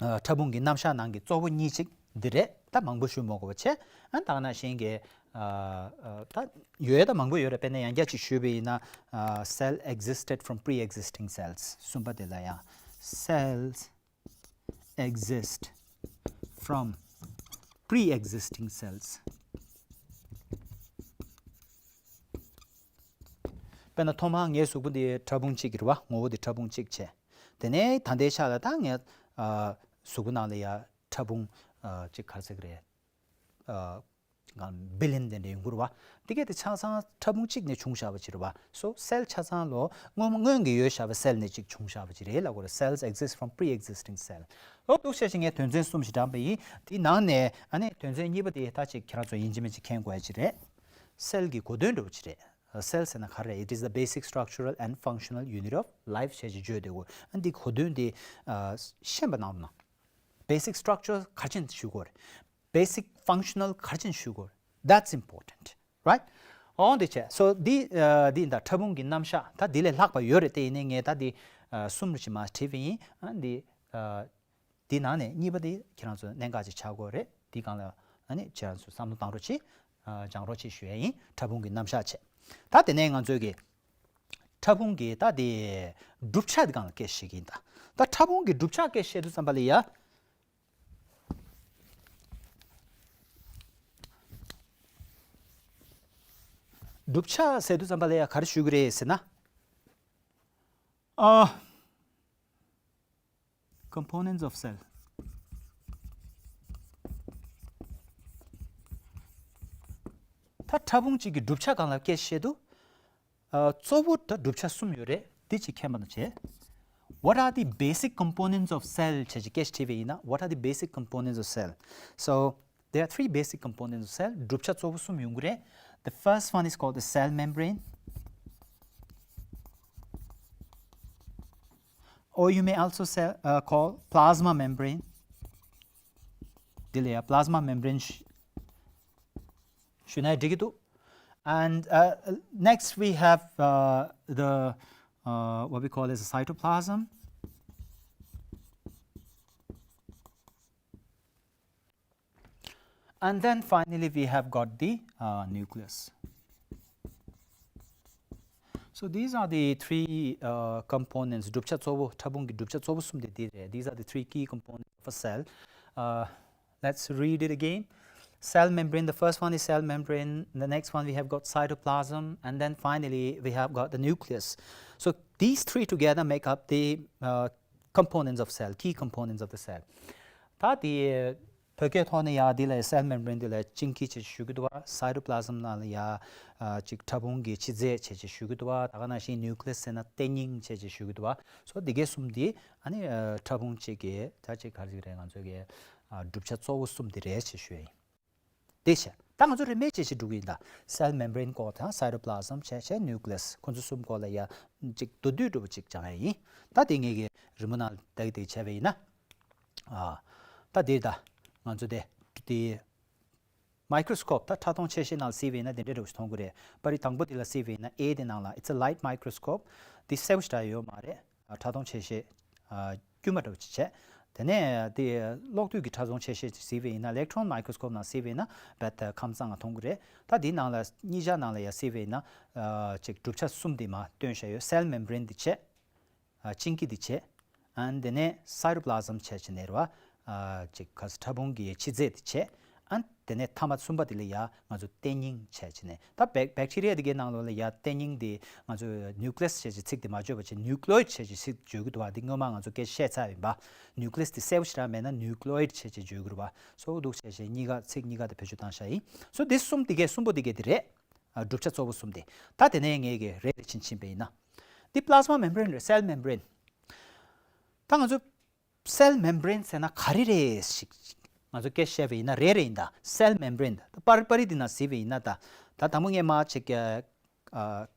ཨ། ཕྲ་ཕུང་གི་རྣམ་གཞག་ནང་གི་གཙོ་བོ་གཉིས་ཅིག་འདི་རེད། ད་མང་པོ་ཞུ་མ་དགོས་པ་བྱས། ཨ། ད་ག་ནང་བཞིན་གྱི་ ད་ཡོད་ད་མང་པོ་ཡོད་རེད། དཔེར་ན་ཡང་བསྐྱར་ཅིག་ཞུས་པ་ཡིན་ན། Cell existed from pre-existing cells. གསུམ་པ་དེ་ལ་ཡང་། Cells exist from pre-existing cells. དཔེར་ན་ཐོག་མར་ངའི་གཟུགས་པོ་འདི་ཕྲ་ཕུང་གཅིག་གི་རེད་བ། ངོ་བོ་འདི་ཕྲ་ཕུང་གཅིག་བྱས། དེ་ནས་ད་ལྟའི་ཆ་ལ་ད་ངའི་གཟུགས་པོ་ནང་ལ་ཡ་ཕྲ་ཕུང་གཅིག་ག་རེ་ཟེར་གི་རེད། བི་ལི་ཡན་དེ་འདྲ་ཡོང་གི་རེད་བ། འདི་གས་དེ་ཆ་ཚང་ཕྲ་ཕུང་གཅིག་ནས་བྱུང་བཞག་པ་ཅིག་རེད་བ། So cell ཆ་ཚང་ལོ་སྔོན་སྔོན་གྱི་ཡོད་བཞག་པའི་cell ནས་ཅིག་བྱུང་བཞག་པ་ཅིག་རེད་ལབ་དགོས་རེད། Cells exist from pre-existing cell. ཨོ་འདུག་བྱས་ཤིང་ངས་དོན་ཚན་གསུམ་ཞིག་དྲངས་པ་ཡིན། དེའི་ནང་ནས་ཨ་ནི་དོན་ཚན་གཉིས་པ་དེ་ད་ཅིག་ཁྱེད་རང་ཚོ་ཡིན་གཅིག་མིན་གཅིག་མཁྱེན་དགོས་ཡ་ཅིག་རེད། Cell གི་གོ་དོན་འདྲ་བོ་ཅིག་རེད། Cell ཟེར་ན་ག་རེ་རེད། It is the basic structural and functional unit of life. བྱས་ཅིག་བརྗོད་བསྡད་དགོས། ཨ་འདི་གོ་དོན་དེ་ཤེས་པ་གནང་རོགས་གནང་། Basic structure ག་རེ་བྱས་ནས་ཞུ་དགོས་རེད། Basic functional ག་རེ་བྱས་ནས་ཞུ་དགོས་རེད། That's important, right? ཨོ་འདི་བྱས། So འདི་འདི་ད་ཕྲ་ཕུང་གི་རྣམ་གཞག་ད་འདི་ལས་ལྷག་པ་ཡོད་རེད། དེ་ཡིན་ནའི་ངས་ད་འདི་གསུམ་རེ་ཞིག་མར་བྲིས་པ་ཡིན། ཨ་འདི་འདི་ནང་ནས་གཉིས་པ་དེ་ཁྱེད་རང་ཚོ་གནད་འགག་ཅིག་ཆགས་དགོས་རེད། འདི་སྒང་ལ་ཨ་ནི་ཁྱེད་རང་ཚོ་བསམ་བློ་བཏང་རོགས་གྱིས། སྦྱང་རོགས་གྱིས་ཞུ་ཡ་ཡིན། ཕྲ་ཕུང་གི་རྣམ་གཞག་བྱས། ད་དེ་ནས་ང་ཚོས་ཀྱི་ཕྲ་ཕུང་གི་ད་དེ་གྲུབ་ཆ་དེ་སྒང་ལ་སྐད་ཆ་བཤད་ཀྱི་ཡིན། ད་ད་ཕྲ་ཕུང་གི་གྲུབ་ཆ་སྐད་ཆ་བཤད་དུས་ཙམ་པ་ལ་ཡ། གྲུབ་ཆ་ཟེར་དུས་ཙམ་པ་ལ་ཡ་ག་རེ་ཞུ་གི་རེད་ཟེར་ན། ཨ། Components of cell. ད་ཕྲ་ཕུང་གཅིག་གི་གྲུབ་ཆ་སྒང་ལ་སྐད་ཆ་བཤད་དུས། ཨ། གཙོ་བོ་ད་གྲུབ་ཆ་གསུམ་ཡོད་རེད། འདི་གཅིག་མཁྱེན་པ་དང་བྱས། What are the basic components of cell? བྱས་ཅིག་སྐད་ཆ་དྲིས་པ་ཡིན་ན། What are the basic components of cell? So, there are three basic components of cell. གྲུབ་ཆ་གཙོ་བོ་གསུམ་ཡོང་གི་རེད། The first one is called the cell membrane, or you may also sell, uh, call plasma membrane. འདི་ལ་ཡ་plasma membrane ཞུ་ན་འགྲིག་གི་འདུག And, uh, next we have, uh, the, uh, what we call as a cytoplasm. And then finally we have got the, uh, nucleus. So these are the three, uh, components. གྲུབ་ཆ་གཙོ་བོ། ཕྲ་ཕུང་གི་གྲུབ་ཆ་གཙོ་བོ་གསུམ་དེ་འདི་རེད། These are the three key components of a cell. Uh, let's read it again. Cell membrane, the first one is cell membrane, the next one we have got cytoplasm, and then finally we have got the nucleus. So these three together make up the, uh, components of cell, key components of the cell. ད་དེ་བོད་སྐད་ཐོག་ནས་ཡ་འདི་ལ་cell membrane འདི་ལ་གཅིན་སྐྱི་བྱས་ཞུ་གི་འདུག་བ། Cytoplasm ནང་ལ་ཡ་ཅིག་ཕྲ་ཕུང་གི་ཆུ་ཚད་བྱས་བྱས་ཞུ་གི་འདུག་བ། ད་ག་ནང་བཞིན་nucleus ཟེར་ན་ལྟེ་སྙིང་བྱས་བྱས་ཞུ་གི་འདུག་བ། So འདི་གས་གསུམ་འདི་ཨ་ནི་ཕྲ་ཕུང་གཅིག་གི་ད་ཅིག་ག་རེ་ཟེར་གི་རེད། ང་ཚོ་གི་གྲུབ་ཆ་གཙོ་བོ་གསུམ་འདི་རེད་ཅེས་ཞུ་ཡ་ཡིན། དེ་བྱས། ད་ང་ཚོ་རིན་མེད་བྱས་བྱས་འགྲོ་གི་ཡིན་ད། Cell membrane སྐོར་དང་cytoplasm བྱས་བྱས་nucleus ཁོ་ཚོ་གསུམ་སྐོར་ལ་ཡ་ཅིག་མདོར་བསྡུས་འདྲ་པོ་ཅིག་སྦྱང་ཡ་ཡིན། ད་དེ་ངེད་ཀྱི་རི་མོ་ནང་ལ་དེ་དེ་བྱས་པ་ཡིན་ན། ཨ། ད་དེ་ད་ང་ཚོ་དེ་དེ་microscope ད་ཕྲ་མཐོང་ཆེ་ཤེལ་ནང་ལ་གཟིགས་པ་ཡིན་ན་དེ་འདྲ་འདྲ་པོ་ཞིག་མཐོང་གི་རེད། པར་རིས་དང་པོ་དེ་ལ་གཟིགས་པ་ཡིན་ན་A དེ་ནང་ལ། It's a light microscope. དེ་གསལ་པོ་ཞེ་དྲག་ཡོད་མ་རེད། ཨ། ཕྲ་མཐོང་ཆེ་ཤེལ། ཨ། དཀྱུས་མ་འདྲ་པོ་ཅིག་བྱས། དེ་ནས་དེ་གློག་རྡུལ་གྱི་ཕྲ་མཐོང་ཆེ་ཤེལ་ཅིག་གཟིགས་པ་ཡིན་ན། electron microscope ནང་གཟིགས་པ་ཡིན་ན་རྦད་དེ་ཁམས་གཙང་ང་མཐོང་གི་རེད། ད་དེའི་ནང་ལ་གཉིས་ཆ་ནང་ལ་ཡ་གཟིགས་པ་ཡིན་ན། ཨ། ཅིག་གྲུབ་ཆ་གསུམ་དེ་མར་སྟོན་བཞག་ཡོད། cell membrane དེ་བྱས། ཨ། གཅིན་སྐྱི་དེ་བྱས། ཨ། དེ་ནས་cytoplasm བྱས་བྱས་ནས་རེད་བ། ཨ། ཅིག་ག་ས་ཕྲ་ཕུང་གི་ཆུ་ཚད་དེ་བྱས། ཨ། དེ་ནས་མཐའ་མ་གསུམ་པ་དེ་ལ་ཡ་ང་ཚོ་ལྟེ་སྙིང་བྱས་བྱས་ནས། ད་bacteria དེ་གའི་ནང་ལོགས་ལ་ཡ་ལྟེ་སྙིང་དེ་ང་ཚོ་nucleus བྱས་བྱས་ཚིག་དེ་མ་བརྗོད་པ་བྱས་nucleoid བྱས་བྱས་ཚིག་བརྗོད་ཀྱི་འདུག་བ། འདི་སྔོན་མ་ང་ཚོ་སྐད་ཆ་བཤད་ཚར་ཡིན་པ། nucleus དེ་གསལ་པོ་ཞེ་དྲག་མེད་ན་nucleoid བྱས་བྱས་བརྗོད་ཀྱི་རེད་བ། So འདུག་བྱས་བྱས་གཉིས་ཀ་ཚིག་གཉིས་ཀ་དེ་བེད་སྤྱོད་བཏང་བཞག་ཡིན། So འདི་གསུམ་དེ་གའི་གསུམ་པོ་དེ་གའི་དེ་རེད། ཨ། གྲུབ་ཆ་གཙོ་བོ་གསུམ་དེ། ད་དེ་ནས་ངས་ཀྱི་རེ་རེ་བཞིན་ཕྱིན་པ་ཡིན་ན། འདི་plasma membrane རེད། cell membrane། ད་ང་ཚོ་cell membrane ཟེར་ན་ག་རེ་རེད་ཞིག་ང་ཚོ་སྐད་བཤད་པ་ཡིན་ན་རེ་རེ་ཡིན་ད། cell membrane ད་པར་པར་རིས་འདི་ནང་གཟིགས་པ་ཡིན་ན་ད། ད་དང་པོ་ངས་མར་ཅིག་ཨ།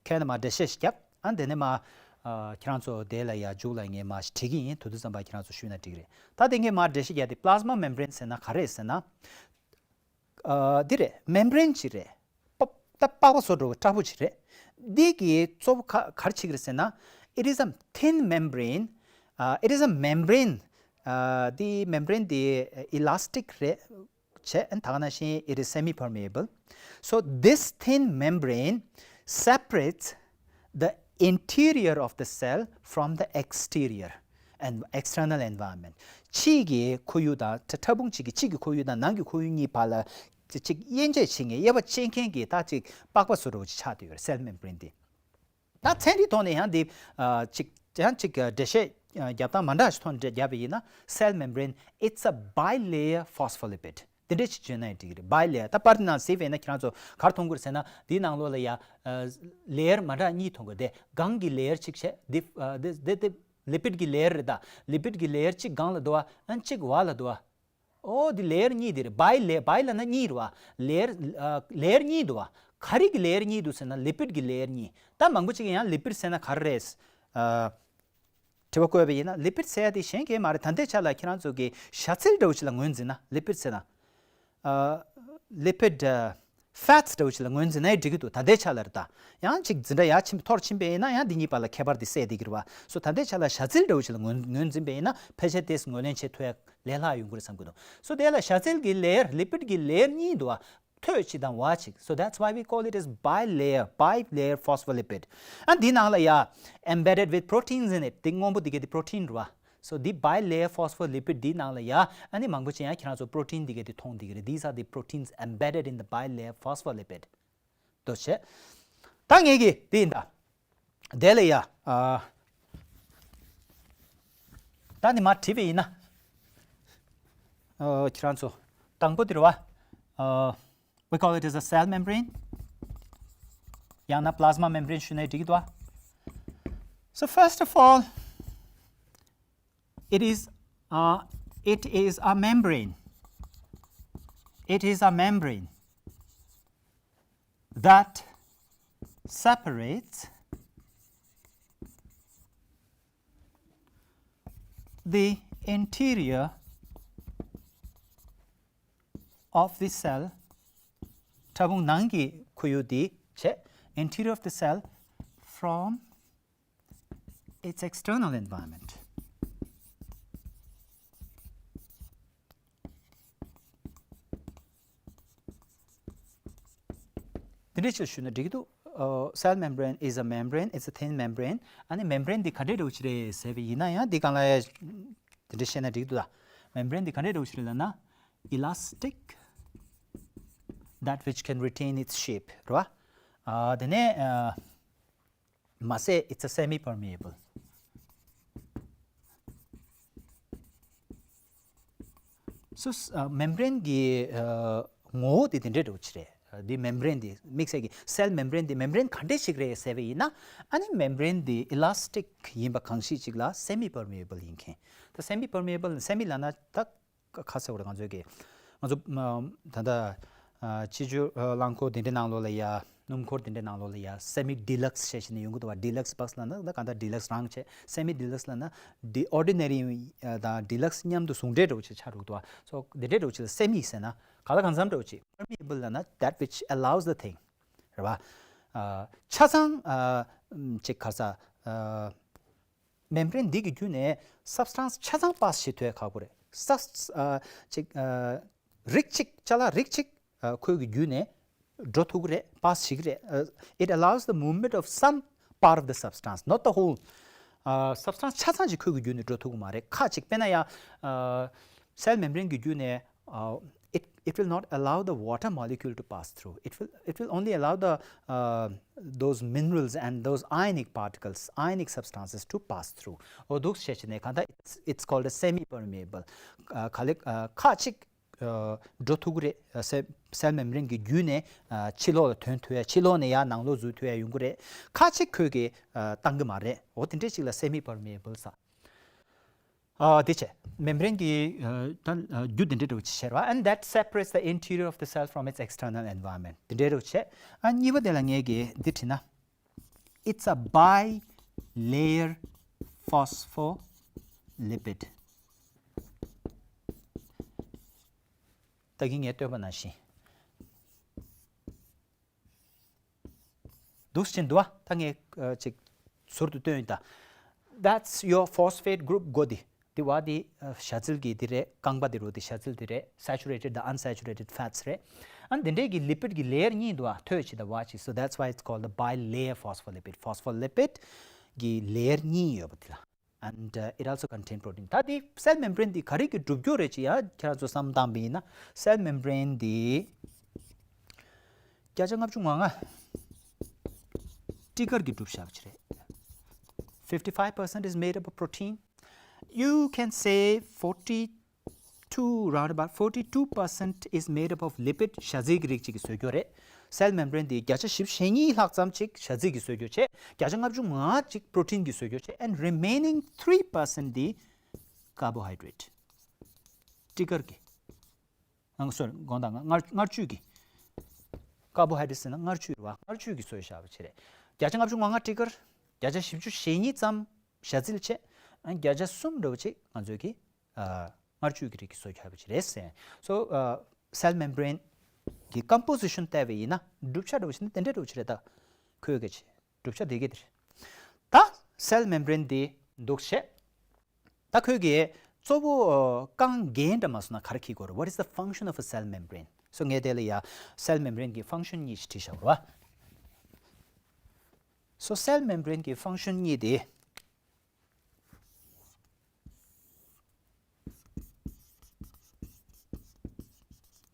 ཁྱེད་ལ་མར་འགྲེལ་བཤད་ཞིག་བརྒྱབ། ཨ། དེ་ནས་མར། ཨ། ཁྱེད་རང་ཚོ་དེ་ལ་ཡ་མཇུག་ལ་ངས་མར་ཞིག་བྲིས་ཀྱི་ཡིན། དེ་དུས་ཙམ་པ་ཁྱེད་རང་ཚོ་ཞུས་ན་འགྲིག་གི་རེད། ད་དེ་ངས་མར་འགྲེལ་བཤད་རྒྱག་དེ་plasma membrane ཟེར་ན་ག་རེ་རེད་ཟེར་ན། ཨ། འདི་རེད། membrane ཅིག་རེད། པ། ད་པགས་པ་བཟོ་འདྲ་བོ་ཁྲ་པོ་ཅིག་རེད། འདི་གི་གཙོ་བོ་ག་ག་རེ་བྱེད་ཀྱི་རེད་ཟེར་ན། It is a thin membrane. Uh, it is a membrane. Uh, འདི་membrane འདི་elastic རེད། བྱས། ད་ག་ནང་བཞིན it is semi permeable. So this thin membrane separates the interior of the cell from the exterior and external environment. ཕྱིའི་གི་ཁོར་ཡུག་དང་ཕྲ་ཕྲ་ཕུང་གཅིག་གི་ཕྱི་གི་ཁོར་ཡུག་དང་ནང་གི་ཁོར་ཡུག་གཉིས་བར་ལ་ཅིག་དབྱེ་འབྱེད་བྱེད་མཁན། དབྱེ་བ་ཕྱེ་མཁན་གྱི་ད་ཅིག་པགས་པ་བཟོ་འདྲ་བོ་ཅིག་ཆགས་བསྡད་ཡོད་རེད། cell membrane དེ། ད་ཚན་རིག་ཐོག་ནས་ཡང་འདི་ཨ་ཅིག་ཡང་ཅིག་འགྲེལ་བཤད་རྒྱབ་སྟངས་མ་འདྲ་ཞིག་ཐོག་ནས་བརྒྱབ་པ་ཡིན་ན། cell membrane, it's a bilayer phospholipid. དེ་འདྲ་ཞིག་བརྗོད་ན་ཡང་འགྲིག་གི་རེད། bilayer། ད་པར་དེ་ནང་གཟིགས་པ་ཡིན་ན་ཁྱེད་རང་ཚོ་ག་རེ་མཐོང་གི་རེད་ཟེར་ན། འདིའི་ནང་ལོགས་ལ་ཡ་ཨ་layer མ་འདྲ་གཉིས་མཐོང་གི་རེད། དེ་སྒང་གི་layer གཅིག་བྱས། འདི་ཨ་འདི་འདི་འདི་lipid གི་layer རེད། ད་lipid གི་layer གཅིག་སྒང་ལ་འདུག་བ། ཨ་གཅིག་བར་ལ་འདུག་བ། ཨོ་འདི་layer གཉིས་འདི་རེད། bi layer། bi ལབ་ན་གཉིས་རེད་བ། layer ཨ་layer གཉིས་འདུག་བ། ག་རེ་གི་layer གཉིས་འདུག་ཟེར་ན་lipid གི་layer གཉིས། ད་མང་པོ་ཅིག་གིས་ཡང་lipid ཟེར་ན་ག་རེ་རེད། ཨ་དྲི་བ་བཀོད་པ་ཡིན་ན། lipid ཟེར་ཡ་དེ་གཞན་གང་ཡང་མ་རེད། ད་ལྟའི་ཆ་ལ་ཁྱེད་རང་ཚོ་གི་ཞ་ཚིལ་འདྲ་བོ་ཅིག་ལ་ངོས་འཛིན་ན། lipid ཟེར་ན་ཨ་lipid ཨ་fats འདྲ་བོ་ཅིག་ལ་ངོས་འཛིན་ན་ཡང་འགྲིག་གི་འདུག། ད་ལྟའི་ཆ་ལ་རེད། ད་ཡང་ཅིག་འཛིན་གྲྭ་ཡར་ཕྱིན་མཐོར་ཕྱིན་པ་ཡིན་ན་ཡང་འདི་གཉིས་བར་ལ་ཁྱད་པར་དེ་སད་བསྡད་ཀྱི་རེད་བ། སོ་ད་ལྟའི་ཆ་ལ་ཞ་ཚིལ་འདྲ་བོ་ཅིག་ལ་ངོས་ངོས་འཛིན་པ་ཡིན་ན་ཕལ་ཆེར་དེ་ངོས་ལེན་བྱེད་ཐུབ་ཡ་ལས་སླ་ཡོང་གི་རེད་བསམ་གྱི་འདུག། སོ་དེ་ལ་ཞ་ཚིལ་གྱི་layer, lipid གྱི་layer གཉིས་འདུག་བ། མཐོ་གཅིག་དང་བར་གཅིག། So that's why we call it as bilayer, bilayer phospholipid. ཨ་འདི་ནང་ལ་ཡ་embedded with proteins in it. དེ་སྔོན་པོ་དེ་ག་དེ་protein རེད་བ། So the bilayer phospholipid འདི་ནང་ལ་ཡ་ཨ་ནི་མང་པོ་ཅིག་ཡང་ཁྱེད་རང་ཚོ་protein དེ་ག་དེ་མཐོང་བསྡད་ཀྱི་རེད། These are the proteins embedded in the bilayer phospholipid. འདུག་བྱས། ད་ངེད་ཀྱིས་དེ་ཡིན་ད། དེ་ལ་ཡ་ཨ་ད་ནི་མར་བྲིས་པ་ཡིན་ན། ཨ་ཁྱེད་རང་ཚོ་དང་པོ་དེ་རེད་བ། ཨ་we call it as a cell membrane. ཡང་ན་plasma membrane ཞུས་ན་འགྲིག་གི་འདུག་བ། So first of all, it is uh, it is a membrane. It is a membrane that separates the interior of the cell. ཕྲ་ཕུང་ནང་གི་ཁོར་ཡུག་དེ་བྱས། Interior of the cell from its external environment. དེ་འདྲ་ཞིག་ཞུས་ན་འགྲིག་གི་འདུག། ཨ་cell membrane is a membrane, it's a thin membrane. ཨ་ནི་membrane འདི་ག་འདྲ་འདྲ་བོ་ཅིག་རེད་ཟེར་བ་ཡིན་ན་ཡང་འདི་སྒང་ལ་ཡ་དེ་འདྲ་བཤད་ན་འགྲིག་གི་འདུག་ད། membrane འདི་ག་འདྲ་འདྲ་བོ་ཅིག་རེད་ལབ་ན། elastic, that which can retain its shape རེད་བ། ཨ་དེ་ནས་ཨ་མ་ཟད་it's a semi permeable. So membrane གི་ངོ་བོ་དེ་དེ་འདྲ་འདྲ་བོ་ཅིག་རེད། འདི་membrane འདི་དམིགས་བསལ་གྱི་cell membrane འདི་membrane ག་འདྲ་ཞིག་རེད་ཟེར་བ་ཡིན་ན། ཨ་ནི་membrane འདི་elastic ཡིན་པ་གང་ཞིག་ཅིག་ལ་semi permeable ཡིན་མཁན། ད་semi permeable, semi ལབ་ན་ད་ཁ་ཟེར་བ་རེད། ང་ཚོའི་གི་ང་ཚོ་ད་ལྟ་ཨ་སྤྱི་སྤྱོད་ཨ་རླངས་འཁོར་དེ་འདྲའི་ནང་ལོགས་ལ་ཡ། སྣུམ་འཁོར་དེ་འདྲའི་ནང་ལོགས་ལ་ཡ་semi deluxe བྱས་བྱས་ནས་ཡོང་གི་འདུག་བ། deluxe box ལབ་ན་ད་གང་ལྟར་deluxe རང་བྱས། semi deluxe ལབ་ན་de- ordinary དང་deluxe མཉམ་དུ་ཟུང་འབྲེལ་འདྲ་བོ་ཅིག་ཆགས་འགྲོ་གི་འདུག་བ། so དེ་འདྲའི་འདྲ་བོ་ཅིག་ལ་semi ཟེར་ན་གང་ལ་གང་འཚམ་འདྲ་བོ་ཅིག། permeable ལབ་ན་that which allows the thing རེད་བ། ཨ་ཆ་ཚང་ཨ་ཅིག་ག་རེ་ཟ། ཨ་membrane འདི་གི་བརྒྱུད་ནས་substance ཆ་ཚང་pass བྱེད་ཐུབ་ཡ་ཁག་པོ་རེད། སབ- ཨ་ཅིག་ཨ་རིགས་གཅིག་ཅ་ལག་རིགས་གཅིག་ཨ་ཁོའི་གི་བརྒྱུད་ནས་འགྲོ་ཐུབ་ཀྱི་རེད། pass བྱེད་ཀྱི་རེད། ཨ་it allows the movement of some part of the substance, not the whole. ཨ་substance ཆ་ཚང་ཅིག་ཁོའི་གི་བརྒྱུད་ནས་འགྲོ་ཐུབ་ཀྱི་མ་རེད། ཁག་ཅིག། དཔེར་ན་ཡ་ཨ་cell membrane གི་བརྒྱུད་ནས་ཨ་it, it will not allow the water molecule to pass through. It will, it will only allow the uh, those minerals and those ionic particles, ionic substances to pass through. འོ་འདུག་བྱས་བྱས་ནས་གང་ལྟར་it's, it's called a semi permeable. ཨ་ག་ལེ་ཨ་ཁག་ཅིག་ཨ་འགྲོ་ཐུབ་ཀྱི་རེད། ཨ་cell, cell membrane གི་བརྒྱུད་ནས་ཨ་ཕྱི་ལོགས་ལ་ཐོན་ཐུབ་ཡ། ཕྱི་ལོགས་ནས་ཡར་ནང་ལོགས་འཛུལ་ཐུབ་ཡ་ཡོང་གི་རེད། ཁག་ཅིག་ཁོས་གི་ཨ་བཏང་གི་མ་རེད། འོ་དེ་འདྲས་ཅིག་ལ་semi permeable ཟེར། ཨ་དེ་བྱས། membrane གི་ཨ་ད་ཨ་རྒྱུ་དེ་འདྲ་འདྲ་བོ་ཅིག་བྱས་རེད་བ། And that separates the interior of the cell from its external environment. དེ་འདྲ་འདྲ་བོ་བྱས། ཨ་གཉིས་པ་དེ་ལ་ངས་གི་འདི་བྲིས་ན། It's a bilayer phospholipid. ད་གིན་ངས་སྟོན་པ་ནང་བཞིན། འདུག་སེ་བྱས་འདུག་བ། ད་ངས་ཨ་ཅིག་ཟུར་དུ་སྟོན་ཡིན་ད། That's your phosphate group. གོ་འདི། དེ་བ་དེ་ཨ་ཞ་ཚིལ་གྱི་དེ་རེད། རྐང་པ་དེ་རུ་དེ་ཞ་ཚིལ་དེ་རེད། Saturated དང་unsaturated fats རེད། ཨ་ནི་དེ་འདྲས་ཀྱི་lipid གྱི་layer གཉིས་འདུག་ཨ། ཐོད་ཅིག་དང་བ་ཅིག So that's why it's called the bilayer phospholipid. Phospholipid གྱི་layer གཉིས་ཡོད་པ་དེ་ལ། And uh, it also contain protein. ད་དེ་cell membrane དེ་ག་རེ་གི་གྲུབ་རྒྱུ་རེད་ཅེ་ཡ་ཁྱེད་རང་ཚོ་བསམ་བཏང་པ་ཡིན་ན། Cell membrane དེ་བརྒྱ་ཆ་ལྔ་བཅུ་ང་ལྔ་སྤྲི་དཀར་གྱི་གྲུབ་ཆ་ཅིག་རེད། Fifty five percent is made up of protein. You can say forty two, round about forty two percent is made up of lipid. ཞ་ཚིལ་གྱི་རིགས་ཅིག་གིས་བཟོས་རྒྱུ་རེད། Cell membrane དེ་བརྒྱ་ཆ་བཞི་བཅུ་ཞེ་གཉིས་ལྷག་ཙམ་ཅིག་ཞ་ཚིལ་གྱིས་བཟོས་རྒྱུ་བྱས། བརྒྱ་ཆ་ལྔ་བཅུ་ང་ལྔ་ཅིག་protein གྱིས་བཟོས་རྒྱུ་བྱས། And remaining three percent དེ་carbohydrate. སྤྲི་དཀར་གྱི། ཨང་སོར་དགོངས་དག་ང་མངར་མངར་བཅུད་ཀྱི། Carbohydrate ཟེར་ན་མངར་བཅུད་རེད་བ། མངར་བཅུད་ཀྱིས་བཟོས་བཞག་པ་ཅིག་རེད། བརྒྱ་ཆ་ལྔ་བཅུ་ང་ལྔ་སྤྲི་དཀར། བརྒྱ་ཆ་བཞི་བཅུ་ཞེ་གཉིས་ཙམ་ཞ་ཚིལ་བྱས། ཨ་བརྒྱ་ཆ་གསུམ་འདྲ་བོ་ཅིག་ང་ཚོས་ཀྱི་ཨ་མངར་བཅུད་ཀྱི་རིགས་ཀྱིས་བཟོས་བཞག་པ་ཅིག་རེད་ཟེར། So uh, cell membrane གི་composition བལྟས་པ་ཡིན་ན་གྲུབ་ཆ་འདྲ་བོ་ཅིག་ནི་དེ་འདྲ་འདྲ་བོ་ཅིག་རེད། ད་ཁོས་གི་ཅིག་གྲུབ་ཆ་དེ་གི་དེ་རེད། ད་cell membrane དེ་འདུག་བྱས། ད་ཁོས་གི་གཙོ་བོ་ཨ་རྐང་འགན་འདྲ་མ་སོང་ན་ག་རེ་འཁྱེར་དགོས་རེད། What is the function of a cell membrane? So ངས་དེ་ལ་ཡ་cell membrane གི་function གཉིས་ཤིག་བྲིས་བཞག་རེད་བ། So cell membrane གི་function གཉིས་དེ།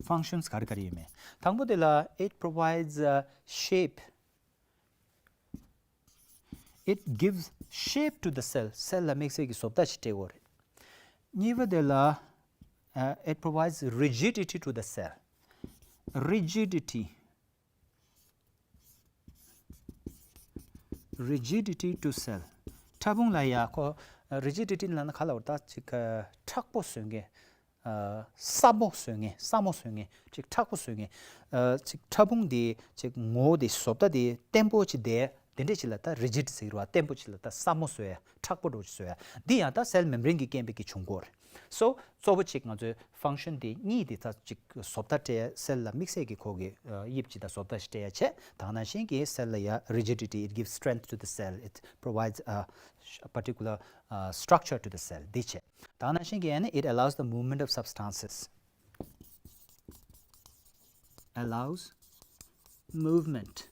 Functions ག་རེ་ག་རེ་ཡོད་མེད། དང་པོ་དེ་ལ་it provides a shape. It gives shape to the cell. Cell ལ་དམིགས་བསལ་གྱི་བཟོ་ལྟ་ཞིག་སྤྲད་ཡོད་རེད། གཉིས་པ་དེ་ལ uh, it provides rigidity to the cell. Rigidity. Rigidity to cell. ཕྲ་ཕུང་ལ་ཡ་ཁོ་rigidity ལབ་ན་ག་ལབ་རེད། ད་ཅིག་ཨ་མཁྲེགས་པོ་བཟོ་མཁན། ཨ་སྲབ་མོ་བཟོ་མཁན། སྲབ་མོ་བཟོ་མཁན། ཅིག་མཁྲེགས་པོ་བཟོ་མཁན། ཨ་ཅིག་ཕྲ་ཕུང་དེ་ཅིག་ངོ་བོ་དེ་བཟོ་ལྟ་དེ་བརྟན་པོ་ཅིག་བསྡད། དེ་འདྲས་ཅིག་ལ་ད་rigid ཟེར་བ། བརྟན་པོ་ཅིག་ལ་ད་སྲབ་མོ་བཟོ་ཡ། མཁྲེགས་པོ་འདྲ་བོ་ཅིག་བཟོ་ཡ། འདི་ཡང་ད་cell membrane གི་རྐྱེན་པས་ཀྱི་བྱུང་གི་ཡོད་རེད། So གཙོ་བོ་གཅིག་ང་ཚོའི་function དེ་གཉིས་དེ་ད་གཅིག་བཟོ་ལྟ་སྤྲད། cell ལ་དམིགས་བསལ་གྱི་ཁོ་གི་ཨ་དབྱིབས་ཅིག་དང་བཟོ་ལྟ་ཞིག་སྤྲད་ཡ་བྱས། དེ་ནང་བཞིན་གྱི་cell ལ་ཡ་rigidity, it gives strength to the cell, it provides a, a particular uh, structure to the cell. འདི་བྱས། དེ་ནང་བཞིན་གྱི་ཨ་ནི་it allows the movement of substances. Allows movement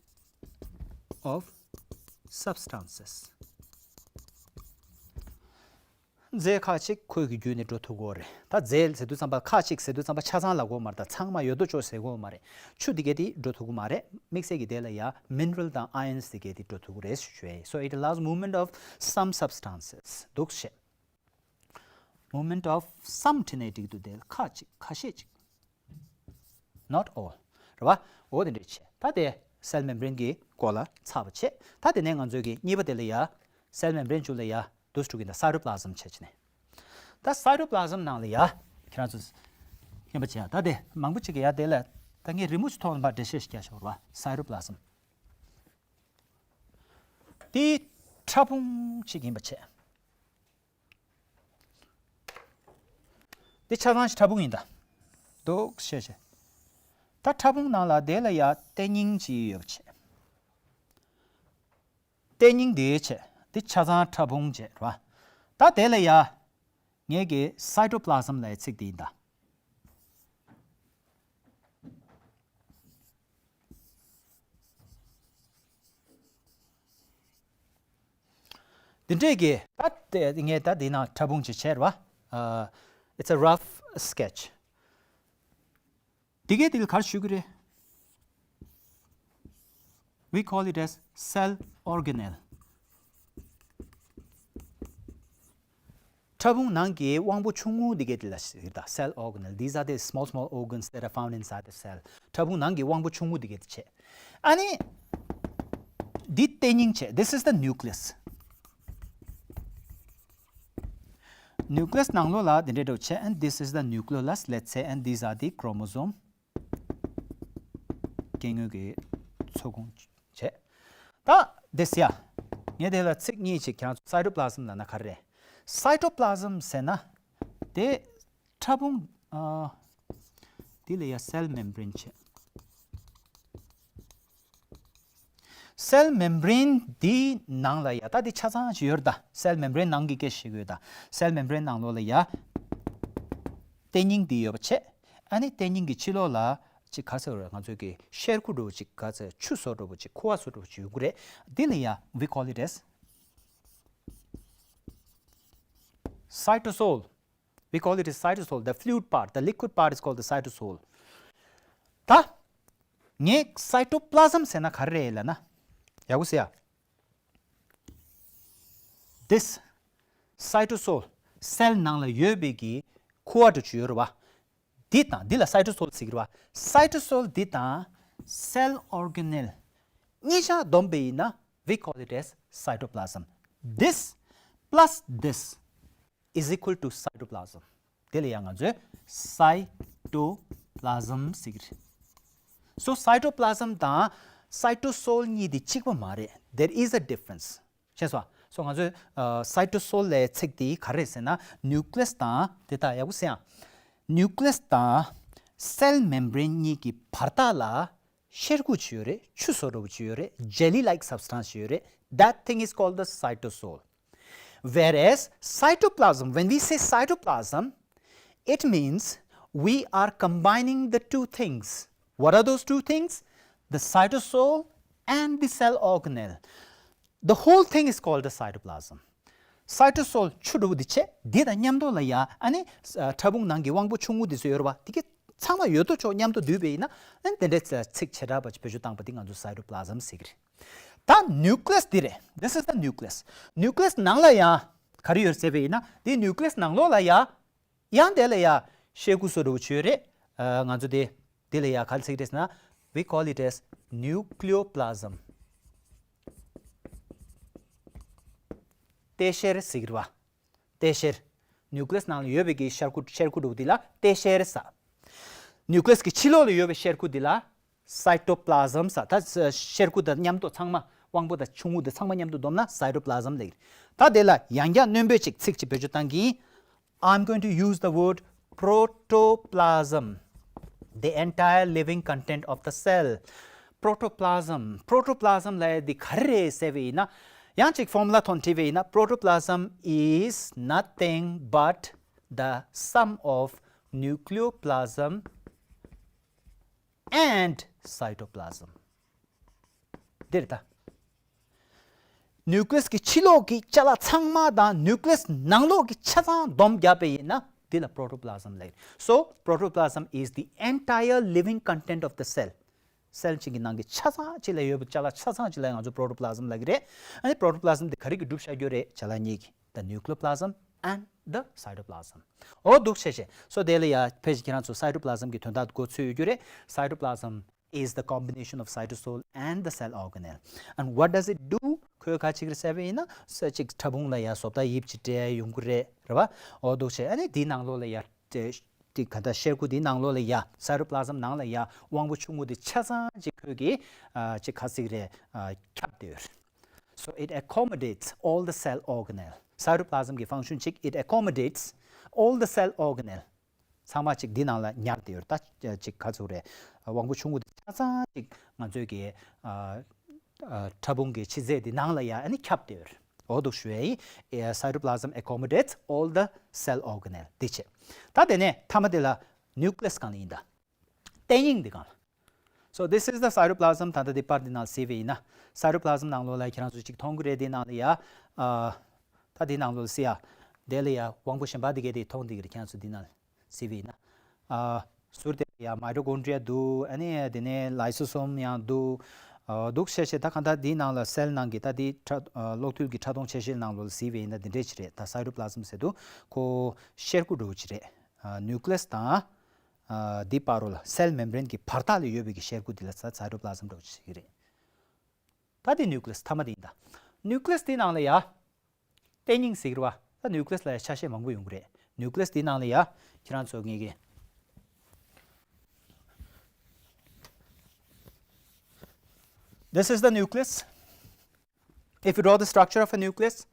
of substances. རྫས་ཁག་ཅིག་ཁོའི་གི་བརྒྱུད་ནས་འགྲོ་ཐུབ་ཀྱི་ཡོད་རེད། ད་རྫས་ཟེར་དུས་ཙམ་པ། ཁག་ཅིག་ཟེར་དུས་ཙམ་པ་ཆ་ཚང་ལབ་དགོས་མ་རེད། ད་ཚང་མ་ཡོད་དོ་ཅོག་ཟེར་དགོས་མ་རེད། ཆུ་དེ་གས་དེ་འགྲོ་ཐུབ་ཀྱི་མ་རེད། དམིགས་བསལ་གྱི་དེ་ལ་ཡ་mineral དང་ions དེ་གས་དེ་འགྲོ་ཐུབ་ཀྱི་རེད་ཞུ་ཡ་ཡིན། So it allows movement of some substances. འདུག་བྱས། Movement of some བྲིས་ནས་འགྲིག་འདུག་དེ་ལ་ཁག་ཅིག་ཁ་ཤས་ཅིག Not all. རེད་བ། འོ་དེ་འདྲས་བྱས། ད་དེ་cell membrane གི་སྐོར་ལ་ཚར་བ་བྱས། ད་དེ་ནས་ང་ཚོའི་གི་གཉིས་པ་དེ་ལ་ཡ། cell membrane བཅུ་ལ་ཡ་འདུས་སུ་འགྲོ་གི་ཡིན། ད་cytoplasm བྱས་བྱས་ནས། ད་cytoplasm ནང་ལ་ཡ། ཁྱེད་རང་ཚོ་མཁྱེན་པ་བྱས། ད་དེ་མང་པོ་ཅིག་གི་ཡ་དེ་ལ་ད་ངས་རི་མོ་ཞིག་ཐོག་ནས་ཕར་འགྲེལ་བཤད་ཞིག་རྒྱག་ཆོག་རེད་བ། Cytoplasm དེ་ཕྲ་ཕུང་ཅིག་ཡིན་པ་བྱས། འདི་ཆ་ཚང་ཞིག་ཕྲ་ཕུང་ཡིན་ད། འདུག་བྱས་བྱས། ད་ཕྲ་ཕུང་ནང་ལ་དེ་ལ་ཡ་ལྟེ་སྙིང་ཅིག་ཡོད་པ་བྱས། ལྟེ་སྙིང་དེ་བྱས། འདི་ཆ་ཚང་ཕྲ་ཕུང་བྱས་རེད་བ། ད་དེ་ལ་ཡ། ངས་ཀྱི་cytoplasm ལབ་ཡ་ཚིག་དེ་ཡིན་ད། འདི་འདྲས་ཀྱི་ད་དེ་ངས་ད་འདི་ནང་ཕྲ་ཕུང་ཅིག་བྱས་རེད་བ། ཨ། It's a rough sketch. འདི་གའི་འདི་ལ་ག་རེ་ཞུ་གི་རེད། We call it as cell organelle. ཕྲ་ཕུང་ནང་གི་དབང་པོ་ཆུང་ངུ་འདི་གའི་འདི་ལ་ཟེར་ད། Cell organelle. These are the small, small organs that are found inside the cell. ཕྲ་ཕུང་ནང་གི་དབང་པོ་ཆུང་ངུ་འདི་གའི་འདི་བྱས། ཨ་ནི། འདི་ལྟེ་སྙིང་བྱས། This is the nucleus. Nucleus ནང་ལོགས་ལ་འདི་འདྲས་འདྲ་བོ་བྱས། And this is the nucleolus, let's say, and these are the chromosome. སྐྱེ་དངོས་ཀྱི་ཚོགས་ཁོངས་བྱས། ད་དེ་ཟེར་ཡ། ངས་དེ་ལ་ཚིག་གཉིས་ཅིག་ཁྱེད་རང་ཚོ། Cytoplasm ལབ་ན་ག་རེ་རེད། Cytoplasm ཟེར་ན་དེ་ཕྲ་ཕུང་། ཨ། དེ་ལ་ཡ་cell membrane བྱས། cell membrane འདིའི་ནང་ལ་ཡ་ད་འདི་ཆ་ཚང་ཞིག་ཡོད་རེད་ད། cell membrane ནང་གི་སྐད་ཆ་བཤད་ཀྱི་ཡོད་ད། cell membrane ནང་ལོགས་ལ་ཡ་ལྟེ་སྙིང་འདི་ཡོད་པ་བྱས། ཨ་ནི་ལྟེ་སྙིང་གི་ཕྱི་ལོགས་ལ་ཅིག་ག་ཟེར་རེད། ང་ཚོའི་གི་གཤེར་ཁུ་འདྲ་བོ་ཅིག་ག་ཟེར། ཆུ་བཟོ་འདྲ་བོ་ཅིག་ཁུ་བ་བཟོ་འདྲ་བོ་ཅིག་ཡོང་གི་རེད། འདི་ལ་ཡ་we call it as cytosol. We call it as cytosol. The fluid part, the liquid part is called the cytosol. ད་ངས་cytoplasm ཟེར་ན་ག་རེ་རེད་ལབ་ན། ཡག་པོ་གཟིགས་ཨ། This cytosol, cell ནང་ལ་ཡོད་པའི་གི་ཁུ་བ་འདྲ་བོ་ཅིག་ཡོད་རེད་བ། འདི་དང་འདི་ལ་cytosol ཟེར་གྱི་རེད་བ། Cytosol འདི་དང་cell organelle གཉིས་ཆ་བསྡོམས་པ་ཡིན་ན་we call it as cytoplasm. This plus this is equal to cytoplasm. དེ་ལ་ཡང་ང་ཚོས་cytoplasm ཟེར་གྱི་རེད། So cytoplasm དང་cytosol གཉིས་དེ་གཅིག་པ་མ་རེད། There is a difference. ཤེས་སོང་། So ང་ཚོས་ཨ་cytosol ལབ་ཚིག་དེ་ག་རེ་ཟེར་ན་nucleus དང་དེ་དག་ཡག་པོ་གཟིགས་ཨ། Nucleus དང་cell membrane གཉིས་ཀྱི་བར་ཐག་ལ་གཤེར་ཁུ་ཅིག་ཡོད་རེད། ཆུ་བཟོ་འདྲ་བོ་ཅིག་ཡོད་རེད། Jelly like substance ཅིག་ཡོད་རེད། That thing is called the cytosol. Whereas cytoplasm, when we say cytoplasm, it means we are combining the two things. What are those two things? The cytosol and the cell organelle. The whole thing is called the cytoplasm. Cytosol ཆུ་འདྲ་བོ་འདི་བྱས། འདི་དང་མཉམ་དུ་ལ་ཡ་ཨ་ནི་ཕྲ་ཕུང་ནང་གི་དབང་པོ་ཆུང་ངུ་འདི་ཚོ་ཡོད་རེད་བ། དེ་གི་ཚང་མ་ཡོད་དོ་ཅོག་མཉམ་དུ་འདུས་པ་ཡིན་ན། ཨ་ནི་དེ་འདྲའི་ཚིག་བྱེ་བྲག་པ་བེད་སྤྱོད་བཏང་པ་དེ་ང་ཚོ་cytoplasm ཟེར་གྱི་རེད། ད་nucleus འདི་རེད། This is the nucleus. Nucleus ནང་ལ་ཡ་ག་རེ་ཡོད་ཟེར་བ་ཡིན་ན། འདི་nucleus ནང་ལོགས་ལ་ཡ། ཡང་དེ་ལ་ཡ་གཤེར་ཁུ་བཟོ་འདྲ་བོ་ཅིག་ཡོད་རེད། ཨ་ང་ཚོ་དེ་དེ་ལ་ཡ་ག་རེ་ཟེར་གྱི་རེད་ཟེར་ན། We call it as nucleoplasm. ལྟེ་གཤེར་ཟེར་གྱི་རེད་བ། ལྟེ་གཤེར། nucleus ནང་ལ་ཡོད་པའི་གི་གཤེར་ཁུ་གཤེར་ཁུ་འདྲ་བོ་དེ་ལ་ལྟེ་གཤེར་ཟེར། Nucleus གི་ཕྱི་ལོགས་ལ་ཡོད་པའི་གཤེར་ཁུ་དེ་ལ་cytoplasm ཟེར། ད་གཤེར་ཁུ་དང་མཉམ་དུ་ཚང་མ་དབང་པོ་དང་ཆུང་ངུ་དེ་ཚང་མ་མཉམ་དུ་བསྡོམས་ན་cytoplasm ལབ་ཀྱི་རེད། ད་དེ་ལ་ཡང་བསྐྱར་རྣོན་པོས་ཅིག་ཚིག་ཅིག་བེད་སྤྱོད་བཏང་གི། I'm going to use the word protoplasm, the entire living content of the cell. Protoplasm, protoplasm ལབ་ཡ་འདི་ག་རེ་རེད་ཟེར་བ་ཡིན་ན། ཡང་ཅིག་formula ཐོག་བྲིས་པ་ཡིན་ན། Protoplasm is nothing but the sum of nucleoplasm and cytoplasm. འདི་རེད་ད། nucleus གི་ཕྱི་ལོགས་ཀྱི་ཅ་ལག་ཚང་མ་དང་nucleus ནང་ལོགས་ཀྱི་ཆ་ཚང་བསྡོམས་བརྒྱབ་པ་ཡིན་ན་འདི་ལ་protoplasm ལབ། So protoplasm is the entire living content of the cell. cell གཅིག་གི་ནང་གི་ཆ་ཚང་གཅིག་ལ་ཡོད་པའི་ཅ་ལག་ཆ་ཚང་གཅིག་ལ་ང་ཚོ་protoplasm ལབ་ཀྱི་རེད། ཨ་ནི་protoplasm དེ་ག་རེ་གིས་གྲུབ་བཞག་རྒྱུ་རེད། ཅ་ལག་གཉིས་ཀྱིས། The nucleoplasm and the cytoplasm. འོ་འདུག་བྱས་བྱས། So དེ་ལ་ཡ་ཕལ་ཆེར་ཁྱེད་རང་ཚོ་cytoplasm གི་དོན་དག་གོ་ཚོད་ཡོད་རྒྱུ་རེད། Cytoplasm is the combination of cytosol and the cell organelle. And what does it do? ཁོས་ག་ཅིག་རེད་ཟེར་བ་ཡིན་ན། ས་ཅིག་ཕྲ་ཕུང་ལ་ཡ་བཟོ་ལྟ་དབྱིབས་ཅིག་སྤྲད་ཡོང་གི་རེད། རེད་བ། འོ་འདུག་བྱས། ཨ་ནི་དེའི་ནང་ལོགས་ལ་ཡ་དེ་དེ་ག་ད་གཤེར་ཁུ་དེའི་ནང་ལོགས་ལ་ཡ། Cytoplasm ནང་ལ་ཡ་དབང་པོ་ཆུང་ངུ་དེ་ཆ་ཚང་ཅིག་ཁོས་གི་ཨ་ཅིག་ག་ཅིག་རེད། ཨ་ཁྱབ་བསྡད་ཡོད་རེད། So it accommodates all the cell organelle. Cytoplasm གི་function ཅིག it accommodates all the cell organelle. ཚང་མ་ཅིག་འདི་ནང་ལ་ཉར་བསྡད་ཡོད་རེད། ད་ཅིག་ག་ཚོད་རེད། དབང་པོ་ཆུང་ངུ་དེ་ཆ་ཚང་ཅིག་ང་ཚོའི་གི་ཨ་ཨ་ཕྲ་ཕུང་གི་ཕྱི་རྫས་འདི་ནང་ལ་ཡ་ཨ་ནི་ཁྱབ་བསྡད་ཡོད་རེད། འོ་འདུག་ཞུ་ཡ་ཡིན། Cytoplasm accommodates all the cell organelle. འདི་བྱས། ད་དེ་ནས་མཐའ་མ་དེ་ལ་nucleus གང་ལ་ཡིན་ད། ལྟེ་སྙིང་འདི་གང་ལ། So this is the cytoplasm. ད་ལྟ་འདི་པར་འདི་ནང་གཟིགས་པ་ཡིན་ན། Cytoplasm ནང་ལོགས་ལ་ཁྱེད་རང་ཚོ་ཅིག་མཐོང་གི་རེད། འདི་ནང་ལ་ཡ། ཨ་ད་འདི་ནང་ལོགས་ལ་གཟིགས་ཡ། དེ་ལ་ཡ་དབང་པོ་གཞན་པ་འདི་གས་དེ་མཐོང་བསྡད་ཀྱི་རེད། ཁྱེད་རང་ཚོ་འདི་ནང་གཟིགས་པ་ཡིན་ན། ཨ་ཟུར་དེ་ལ་ཡ་mitochondria འདུག་ཨ་ནི་དེ་ནས་lysosomes ཡང་འདུག་ཨ་འདུག་བྱས་བྱས། ད་གང་ལྟར་འདིའི་ནང་ལ་cell ནང་གི་ད་འདི་ཕྲ་ཨ་གློག་རྡུལ་གྱི་ཕྲ་མཐོང་ཆ་ཤས་ནང་ལོགས་ལ་གཟིགས་པ་ཡིན་ན་འདི་འདྲས་ཅིག་རེད། ད་cytoplasm ཟེར་དུས་ཁོ་གཤེར་ཁུ་འདྲ་བོ་ཅིག་རེད། ཨ་nucleus དང་། ཨ་འདི་བར་རོ་ལ་cell membrane གྱི་བར་ཐག་ལ་ཡོད་པའི་གི་གཤེར་ཁུ་འདི་ལ་ད་cytoplasm འདྲ་བོ་ཅིག་ཟེར་གྱི་རེད། ད་འདི་nucleus མཐའ་མ་འདི་ཡིན་ད། nucleus འདི་ནང་ལ་ཡ། ལྟེ་སྙིང་ཟེར་གྱི་རེད་བ། ད་nucleus ལ་ཡ་ཆ་ཤས་མང་པོ་ཡོང་གི་རེད། nucleus འདི་ནང་ལ་ཡ། ཁྱེད་རང་ཚོ་ངེད་ཀྱི། This is the nucleus. If you draw the structure of a nucleus,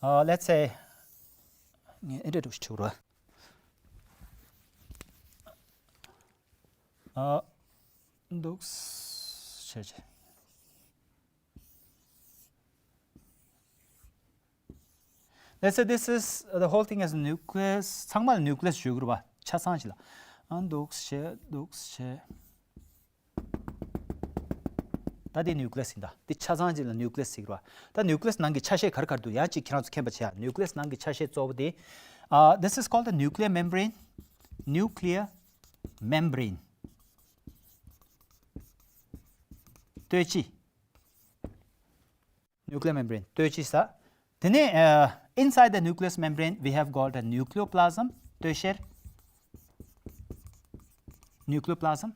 uh, let's say, ངས་ཨེ་འདྲ་འདུག་ཞིག་བྲིས་རོགས། ཨ་འདུག་བྱས་བྱས། Let's say this is the whole thing as nucleus. ཚང་མ་ལ་nucleus ཞུ་གི་རེད་བ། ཆ་ཚང་ཞིག་ལ། ཨ་འདུག་བྱས་འདུག་བྱས། ད་འདི་nucleus ཡིན་ད། འདི་ཆ་ཚང་ཅིག་ལ་nucleus ཟེར་གི་རེད་བ། ད་nucleus ནང་གི་ཆ་ཤས་ག་རེ་ག་རེ་འདུག་ཡང་ཅིག་ཁྱེད་རང་ཚོ་མཁྱེན་པ་བྱེད་ཡ། nucleus ནང་གི་ཆ་ཤས་གཙོ་བོ་དེ། Uh, this is called the nuclear membrane. Nuclear membrane. སྟོད་སྤྱི། nuclear membrane སྟོད་སྤྱི་ས། དེ་ནས། Uh, inside the nucleus membrane we have got a nucleoplasm. སྟོད་གཤེར། nucleoplasm.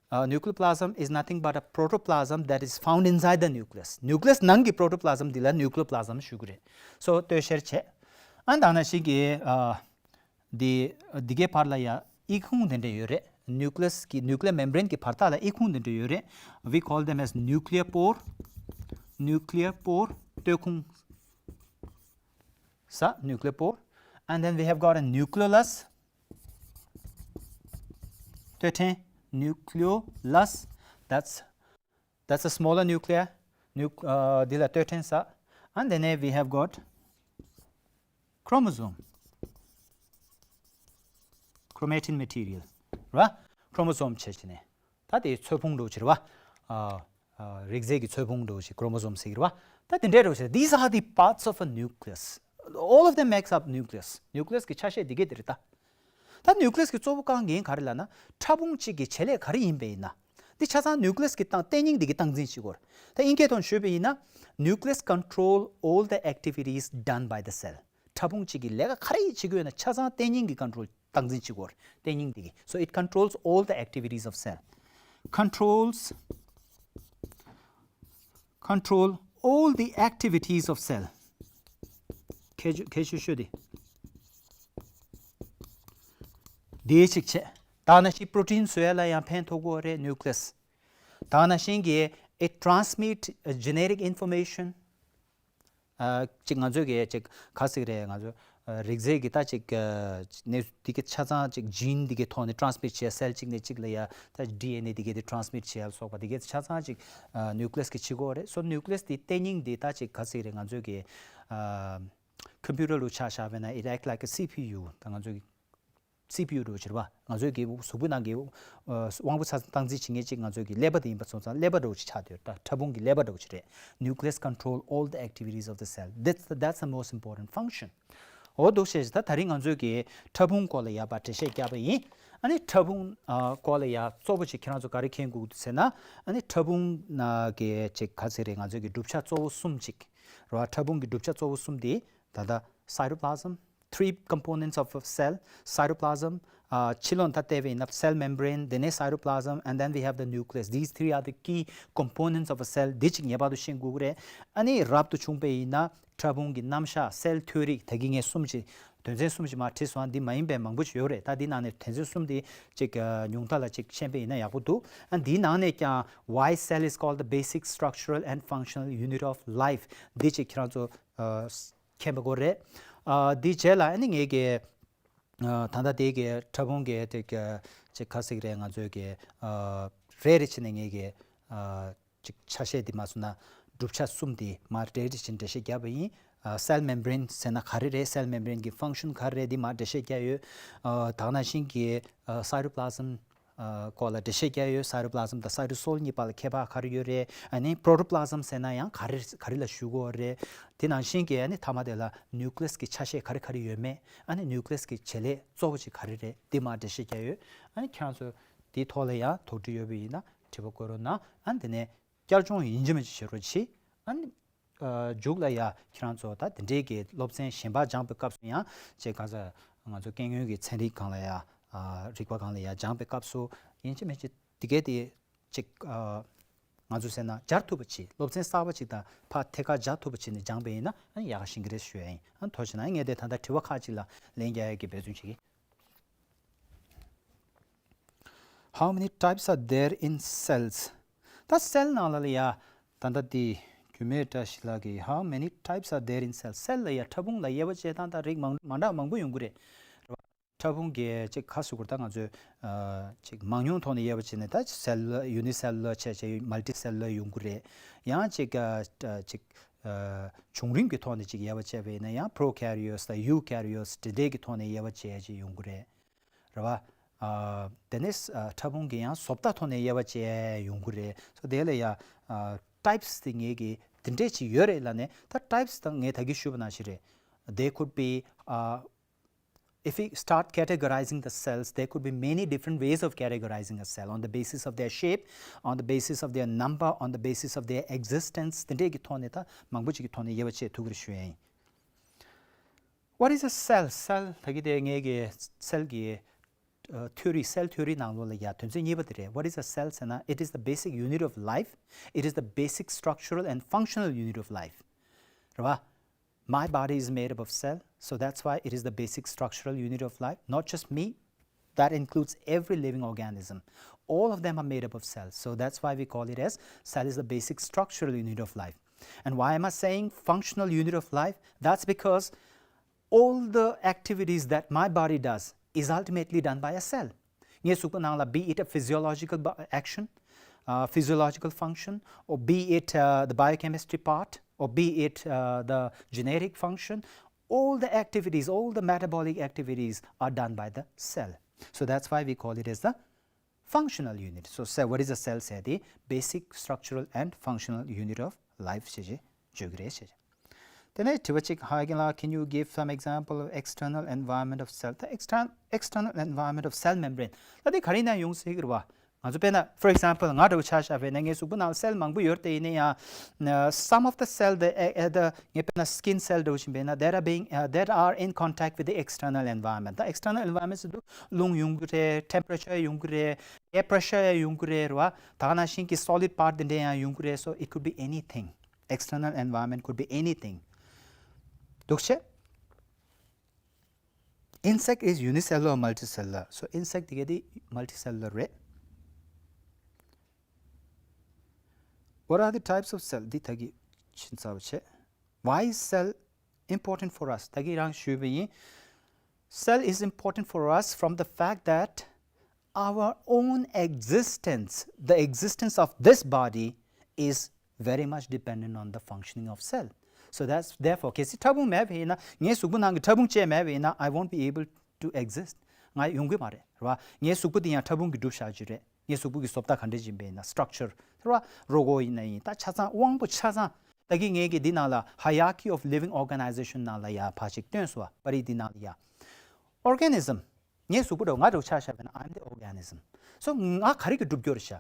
Uh, nucleoplasm is nothing but a protoplasm that is found inside the nucleus. nucleus ནང་གི་protoplasm འདི་ལ་nucleoplasm ཞུ་གི་རེད། so སྟོད་གཤེར་བྱས། ཨ་ད་ནང་བཞིན་གྱི། Uh, འདི་འདི་གའི་བར་ལ་ཡ་ཨི་ཁུང་དེ་འདྲ་ཡོད་རེད། nucleus གི་nuclear membrane གི་བར་ཐག་ལ་ཨི་ཁུང་དེ་འདྲ་ཡོད་རེད། We call them as nuclear pore. nuclear pore སྟོད་ཁུང་ས། nuclear pore. And then we have got a nucleolus. སྟོད་ཕྲན། nucleolus. that's that's a smaller nucleus. Nuc- uh, འདི་ལ་སྟོད་ཕྲན་ས། And then we have got chromosome. chromatin material ར། chromosome བྱས་བྱས་ནས། ད་དེ་ཚོས་ཕུང་འདྲ་བོ་ཅིག་རེད་བ། ཨ། ཨ། རིགས་རྫས་ཀྱི་ཚོས་ཕུང་འདྲ་བོ་ཅིག chromosome ཟེར་གྱི་རེད་བ། ད་དེ་འདྲའི་འདྲ་བོ་ཅིག These are the parts of a nucleus. All of them makes up nucleus. nucleus གི་ཆ་ཤས་འདི་གས་དེ་རེད་ད། ད་nucleus གི་གཙོ་བོ་དཀའ་ངལ་ག་རེ་ལབ་ན། ཕྲ་ཕུང་གཅིག་གི་བྱེད་ལས་ག་རེ་ཡིན་པ་ཡིན་ན། འདི་ཆ་ཚང་nucleus གི་སྟངས་བརྟན་སྙིང་འདི་གི་སྟངས་འཛིན་བྱེད་དགོས་རེད། ད་དབྱིན་སྐད་ཐོག་ནས་ཞུས་པ་ཡིན་ན། nucleus control all the activities done by the cell. ཕྲ་ཕུང་གཅིག་གིས་ལས་ཀ་ག་རེ་བྱེད་ཀྱི་ཡོད་ན་ཆ་ཚང་བརྟན་སྙིང་གིས་control སྟངས་འཛིན་བྱེད་དགོས་རེད། བརྟན་སྙིང་འདི་གིས། So it controls all the activities of cell. controls control all the activities of cell. ཁྱད་ཆོས་ཁྱད་ཆོས་ཤོས་དེ། དེའི་གཅིག་བྱས། ད་ནང་བཞིན་protein བཟོ་ཡ་ལ་ཡང་ཕན་ཐོགས་ཀྱི་ཡོད་རེད་nucleus. ད་ནང་བཞིན་གྱི་it transmit genetic information. ཨ། ཅིག་ང་ཚོས་ཀྱི་ཅིག་ག་ཟེར་རེད། ང་ཚོ་ཨ་རིགས་རྫས་ཀྱི་ད་ཅིག་ཨ་ནས་དེ་གི་ཆ་ཚང་ཅིག་gene དེ་གི་ཐོག་ནས་transmit བྱས། cell གཅིག་ནས་གཅིག་ལ་ཡ་ད་D N A དེ་གི་དེ་transmit བྱས་ལ་སོགས་པ་དེ་གི་ཆ་ཚང་ཅིག་ཨ་nucleus གི་བྱེད་སྒོ་རེད། So nucleus དེ་བརྟན་སྙིང་དེ་ད་ཅིག་ག་ཟེར་རེད། ང་ཚོས་ཀྱི་ཨ་computer ལུགས་ཆ་བཞག་པ་ཡིན་ན། it act like a C P U. ད་ང་ཚོས་ཀྱི་C P U འདྲ་བོ་ཅིག་རེད་བ། ང་ཚོའི་གི་གཟུགས་པོའི་ནང་གི་ཨ་དབང་པོ་ཚ་སྟངས་འཛིན་བྱེད་མཁན་ཅིག་ང་ཚོའི་གི་ཀླད་པ་དེ་ཡིན་པ་སོང་ཙང་། ཀླད་པ་འདྲ་བོ་ཅིག་ཆགས་བསྡད་ཡོད། ད་ཕྲ་ཕུང་གི་ཀླད་པ་འདྲ་བོ་ཅིག་རེད། nucleus control all the activities of the cell. That's the, that's the most important function. འོ་འདུག་བྱས། ད་ད་རིང་ང་ཚོའི་གི་ཕྲ་ཕུང་སྐོར་ལ་ཡ་ཕར་འགྲེལ་བཤད་བརྒྱབ་པ་ཡིན། ཨ་ནི་ཕྲ་ཕུང་ཨ་སྐོར་ལ་ཡ་གཙོ་བོ་ཅིག་ཁྱེད་རང་ཚོ་ག་རེ་མཁྱེན་དགོས་འདུག་ཟེར་ན། ཨ་ནི་ཕྲ་ཕུང་ནང་གི་ཅིག་ག་ཟེར་རེད། ང་ཚོའི་གི་གྲུབ་ཆ་གཙོ་བོ་གསུམ་ཅིག་རེད་བ། ཕྲ་ཕུང་གི་གྲུབ་ཆ་གཙོ་བོ་གསུམ་དེ་ད་ལྟ་cytoplasm, three components of a cell, cytoplasm, ཨ་ཕྱི་ལོགས་ད་བལྟས་པ་ཡིན་ན་cell membrane, དེ་ནས་cytoplasm, and then we have the nucleus. These three are the key components of a cell. འདི་གཅིག་ངེས་པར་དུ་ཤེས་དགོས་ཀྱི་རེད། ཨ་ནི་རབ་ཏུ་བྱུང་པ་ཡིན་ན་ཕྲ་ཕུང་གི་རྣམ་གཞག cell theory ད་གིན་ངས་གསུམ་ཅིག་དོན་ཚན་གསུམ་ཅིག་མར་བྲིས་སོང་། འདི་མ་ཡིན་པའི་མང་པོ་ཅིག་ཡོད་རེད། ད་འདི་ནང་ནས་དོན་ཚན་གསུམ་འདི་ཅིག་ཨ་ཉུང་མཐའ་ལ་ཅིག་ཤེས་པ་ཡིན་ན་ཡག་པོ་འདུག་ཨ་འདིའི་ནང་ནས་ཀྱང་why cell is called the basic structural and functional unit of life འདི་ཅིག་ཁྱེད་རང་ཚོ་ཨ་མཁྱེན་པ་དགོས་རེད། ཨ་འདིའི་རྗེས་ལ་ཨ་ནི་ངས་ཀྱི་ཨ་ད་ལྟ་དེ་གི་ཕྲ་ཕུང་གི་དེ་གི་ཅིག་ག་ཟེར་གྱི་རེད། ང་ཚོའི་གི་ཨ་རེ་རེ་བྱས་ནས་ངས་གི་ཨ་ཅིག་ཆ་ཤས་དེ་མ་སོང་ན་གྲུབ་ཆ་གསུམ་དེ་མར་རེ་རེ་བྱས་ནས་འགྲེལ་བཤད་བརྒྱབ་པ་ཡིན། ཨ་cell membrane ཟེར་ན་ག་རེ་རེད། cell membrane གི་function ག་རེ་རེད། དེ་མར་འགྲེལ་བཤད་བརྒྱབ་ཡོད། ཨ་ད་ག་ནང་བཞིན་གྱི་ཨ་cytoplasm ཨ་སྐོར་ལ་འགྲེལ་བཤད་བརྒྱབ་ཡོད། cytoplasm དང་cytosol གཉིས་བར་ལ་ཁྱད་པར་ག་རེ་ཡོད་རེད། ཨ་ནི་protoplasm ཟེར་ན་ཡང་ག་རེ་ག་རེ་ལ་ཞུ་གི་ཡོད་རེད། དེ་ནང་བཞིན་གྱི་ཨ་ནི་མཐའ་མ་དེ་ལ་nucleus གི་ཆ་ཤས་ག་རེ་ག་རེ་ཡོད་མེད། ཨ་ནི་nucleus གི་བྱེད་ལས་གཙོ་བོ་ཅིག་ག་རེ་རེད། དེ་མར་འགྲེལ་བཤད་བརྒྱབ་ཡོད། ཨ་ནི་ཁྱེད་རང་ཚོ་དེའི་ཐོག་ལ་ཡང་དོགས་འདྲི་ཡོད་པ་ཡིན་ན་དྲི་བ་བཀོད་རོགས་གནང་། ཨ་ནི་དེ་ནས་བསྐྱར་སྦྱོང་ཡིན་གཅིག་མིན་གཅིག་བྱེད་རོགས་གྱིས། ཨ་ནི་ཨ་མཇུག་ལ་ཡ་ཁྱེད་རང་ཚོ་ད་དེ་འདྲའི་གི་སློབ་ཚན་གཞན་པ་སྦྱངས་པའི་སྐབས་སུ་ཡང་ཅིག་ག་ས་ང་ཚོ་སྐྱེ་དངོས་ཀྱི་ཚན་རིག་སྒང་ལ་ཡ་ཨ་རིག་པ་སྒང་ལ་ཡ་སྦྱངས་པའི་སྐབས་སུ་ཡིན་གཅིག་མིན་གཅིག་དེ་གའི་དེ་ཅིག་ཨ་ང་ཚོ་ཟེར་ན་སྦྱར་ཐུབ་པ་བྱེད། སློབ་ཚན་གསར་པ་ཅིག་དང་ཕར་ཐད་ཀར་སྦྱར་ཐུབ་པ་བྱེད་ནས་སྦྱངས་པ་ཡིན་ན་ཨ་ནི་ཡག་ག་ཤེས་ཀྱི་རེད་ཞུ་ཡ་ཡིན། ཨ་ནི་ཐུགས་རྗེ་གནང་། ངས་དེ་ད་ལྟ་དྲི་བ་ཁག་ཅིག་ལ་ལན་རྒྱག་ཡ་གི་འབད་བརྩོན་བྱེད་ཀྱི། How many types are there in cells? ད་cell ནང་ལ་ལ་ཡ་ད་ལྟ་དེ་རྒྱུད་སྨད་བཀྲ་ཤིས་ལགས་ཀྱིས། How many types are there in cells? cell ལ་ཡ་ཕྲ་ཕུང་ལ་དབྱེ་བ་དཔྱད་སྟངས་ད་རིགས་མང་མ་འདྲ་མང་པོ་ཡོང་གི་རེད། ཕྲ་ཕུང་གི་ཅིག་ཁ་ཟེར་དགོས་རེད། ད་ང་ཚོས་ཨ་ཅིག་མང་ཉུང་ཐོག་ནས་དབྱེ་བ་བྱས་ནས་ད་cell unicellular བྱས་བྱས་multicellular ཡོང་གི་རེད། ཡང་ཅིག་ཨ་ཅིག་ བྱུང་རིམ་གྱི་ཐོག་ནས་ཅིག་དབྱེ་བ་བྱས་པ་ཡིན་ན་ཡང་prokaryotes་དང་eukaryotes་དེ་འདྲའི་གི་ཐོག་ནས་དབྱེ་བ་བྱས་ཅིག་ཡོང་གི་རེད། རེད་བ། དེ་ནས་ཕྲ་ཕུང་གི་ཡང་བཟོ་ལྟ་ཐོག་ནས་དབྱེ་བ་བྱས་ཡོང་གི་རེད། སོ་དེ་ལ་ཡང་types་དེ་ངས་གི་དེ་འདྲས་ཅིག་ཡོད་རེད་ལབ་ནས་ད་types་དང་ངས་ད་གིན་ཞུས་པ་ནང་བཞིན་རེད། They could be uh, if we start categorizing the cells, there could be many different ways of categorizing a cell on the basis of their shape, on the basis of their number, on the basis of their existence. དེ་འདྲས་ཀྱི་ཐོག་ནས་ད་མང་པོ་ཅིག་གི་ཐོག་ནས་དབྱེ་བ་ཕྱེ་ཐུབ་ཀྱི་རེད་ཞུ་ཡ་ཡིན། What is a cell? Cell ད་གི་དེ་ངས་ཀྱི་cell་གི་theory, cell theory ནང་ལོགས་ལ་ཡ་དོན་ཚན་གཉིས་པ་དེ་རེད། What is a cell ཟེར་ན། It is the basic unit of life. It is the basic structural and functional unit of life. རེད་བ། My body is made up of cell, so that's why it is the basic structural unit of life. Not just me, that includes every living organism. All of them are made up of cells, so that's why we call it as cell is the basic structural unit of life. And why am I saying functional unit of life? That's because all the activities that my body does is ultimately done by a cell. ངའི་གཟུགས་པོ་ནང་ལ be it a physiological action, uh, physiological function, or be it uh, the biochemistry part, or be it uh, the genetic function, all the activities, all the metabolic activities are done by the cell. So that's why we call it as the functional unit. So cell, what is a cell? Say the basic structural and functional unit of life. ཞེས་བརྗོད་ཀྱི་རེད་ཞེས། དེ་ནས་དྲི་བ་གཅིག Hagen ལགས, can you give some example of external environment of cell? ད་external external environment of cell membrane ད་དེ་ག་རེ་ཡིན་ན་ཡོང་སྲིད་ཀྱི་རེད་བ། ང་ཚོ་དཔེར་ན་for example ང་འདྲ་བོ་ཆ་བཞག་པ་ཡིན་ན་ངའི་གཟུགས་པོ་ནང་cell མང་པོ་ཡོད་དེ་ཡིན་ན་ཡང་some of the cell the, uh, the ངས་དཔེར་ན་skin cell འདྲ་བོ་ཞིག་ཡིན་པ་ཡིན་ན that are being uh, that are in contact with the external environment. ད་external environment ཟེར་དུས་རླུང་ཡོང་གི་རེད། Temperature ཡོང་གི་རེད། Air pressure ཡང་ཡོང་གི་རེད་རེད་བ། ད་ག་ནང་བཞིན་གྱི་solid part དེ་འདྲ་ཡང་ཡོང་གི་རེད། So it could be anything. External environment could be anything. འདུག་བྱས། Insect is unicellular or multicellular? So insect དེ་ག་དེ་multicellular རེད། What are the types of cell? འདི་ད་གི་ཕྱིན་ཚར་བ་བྱས། Why is cell important for us? ད་གི་རང་ཞུས་པ་ཡིན། Cell is important for us from the fact that our own existence, the existence of this body, is very much dependent on the functioning of cell. So that's therefore གལ་སྲིད་ཕྲ་ཕུང་མེད་པ་ཡིན་ན། ངའི་གཟུགས་པོ་ནང་གི་ཕྲ་ཕུང་བཅས་མེད་པ་ཡིན་ན། I won't be able to exist. ང་ཡོང་གི་མ་རེད་རེད་བ། ངའི་གཟུགས་པོ་འདི་ཡང་ཕྲ་ཕུང་གིས་གྲུབ་བཞག་ཅིག་རེད། ངའི་གཟུགས་པོ་གི་བཟོ་ལྟ་ག་འདྲ་ཡིན་པ་ཡིན་ན། Structure རེད་བ། རོ་མགོ་ཡིན་ན་ཡིན། ད་ཆ་ཚང་དབང་པོ་ཆ་ཚང་། ད་གི་ངས་ཀྱི་འདི་ནང་ལ་hierarchy of living organization ནང་ལ་ཡ་ཕར་ཅིག་སྟོན་སོང་བ། པར་རིས་འདི་ནང་ལ་ཡ། Organism ངའི་གཟུགས་པོ་འདྲ་བོ་ང་འདྲ་བོ་ཆ་བཞག་པ་ཡིན་ན། I am the organism. So ང་ག་རེ་གིས་གྲུབ་ཀྱི་ཡོད་རེད་ཤག་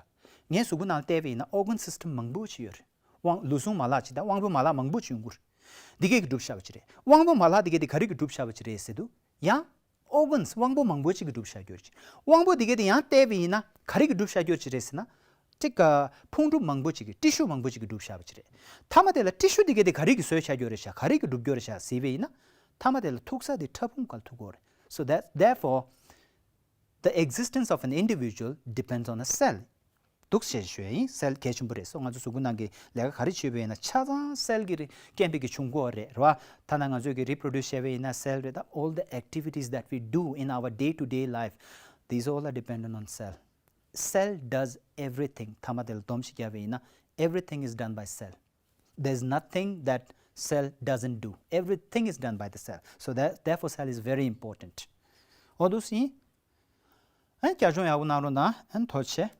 ངའི་གཟུགས་པོ་ནང་བལྟས་པ་ཡིན་ན་organ system མང་པོ་ཅིག་ཡོད་རེད། དབང་ལུས་ཟུངས་མ་ལག་ཅིག་དང་དབང་པོའི་མ་ལག་མང་པོ་ཅིག་ཡོང་གི་རེད། འདི་གས་ཀྱིས་གྲུབ་བཞག་པ་ཅིག་རེད། དབང་པོའི་མ་ལག་འདི་གས་དེ་ག་རེ་གིས་གྲུབ་བཞག་པ་ཅིག་རེད་ཟེར་དུས། ཡང་organs དབང་པོ་མང་པོ་ཅིག་གིས་གྲུབ་བཞག་ཡོད་རེད། དབང་པོ་འདི་གས་དེ་ཡང་བལྟས་པ་ཡིན་ན་ག་རེ་གིས་གྲུབ་བཞག་ཡོད་ཅིག་རེད་ཟེར་ན། ཅིག་ཕུང་གྲུབ་མང་པོ་ཅིག་གིས། ཊི་ཤུ་མང་པོ་ཅིག་གིས་གྲུབ་བཞག་པ་ཅིག་རེད། མཐའ་མ་དེ་ལ་ཊི་ཤུ་འདི་གས་དེ་ག་རེ་གིས་བཟོས་བཞག་ཡོད་རེད་ཤག་ག་རེ་གིས་གྲུབ་ཡོད་རེད་ཤག་ཟེར་བ་ཡིན་ན། མཐའ་མ་དེ་ལ་ཐུག་ས་དེ་ཕྲ་ཕུང་སྒང་ལ་ཐུག་གི་ཡོད་རེད། So that therefore the existence of an individual depends on a cell. འདུག་ཞེས་ཞུ་ཡ་ཡིན། སེལ་གལ་ཆེན་པོ་རེད། སོ་ང་ཚོ་གཟུགས་པོ་ནང་གི་ལས་ཀ་ག་རེ་བྱེད་པ་ཡིན་ན་ཆ་ཚང་སེལ་གྱི་རྐྱེན་པས་ཀྱི་བྱུང་གི་ཡོད་རེད་རེད་བ། ཐ་ན་ང་ཚོས་ཀྱི་reproduce བྱས་པ་ཡིན་ན་སེལ་རེད། ད་all the activities that we do in our day to day life, these all are dependent on cell. Cell does everything. མཐའ་མ་དེ་ལ་སྡོམ་ཞིག་བརྒྱབ་པ་ཡིན་ན། Everything is done by cell. There's nothing that cell doesn't do. Everything is done by the cell. So that, therefore cell is very important. འོ་འདུག་སེ་ཡིན། ཨན་བསྐྱར་སྦྱོང་ཡག་པོ་གནང་རོགས་གནང་། ཨན་ཐུགས་རྗེ་ཆེ།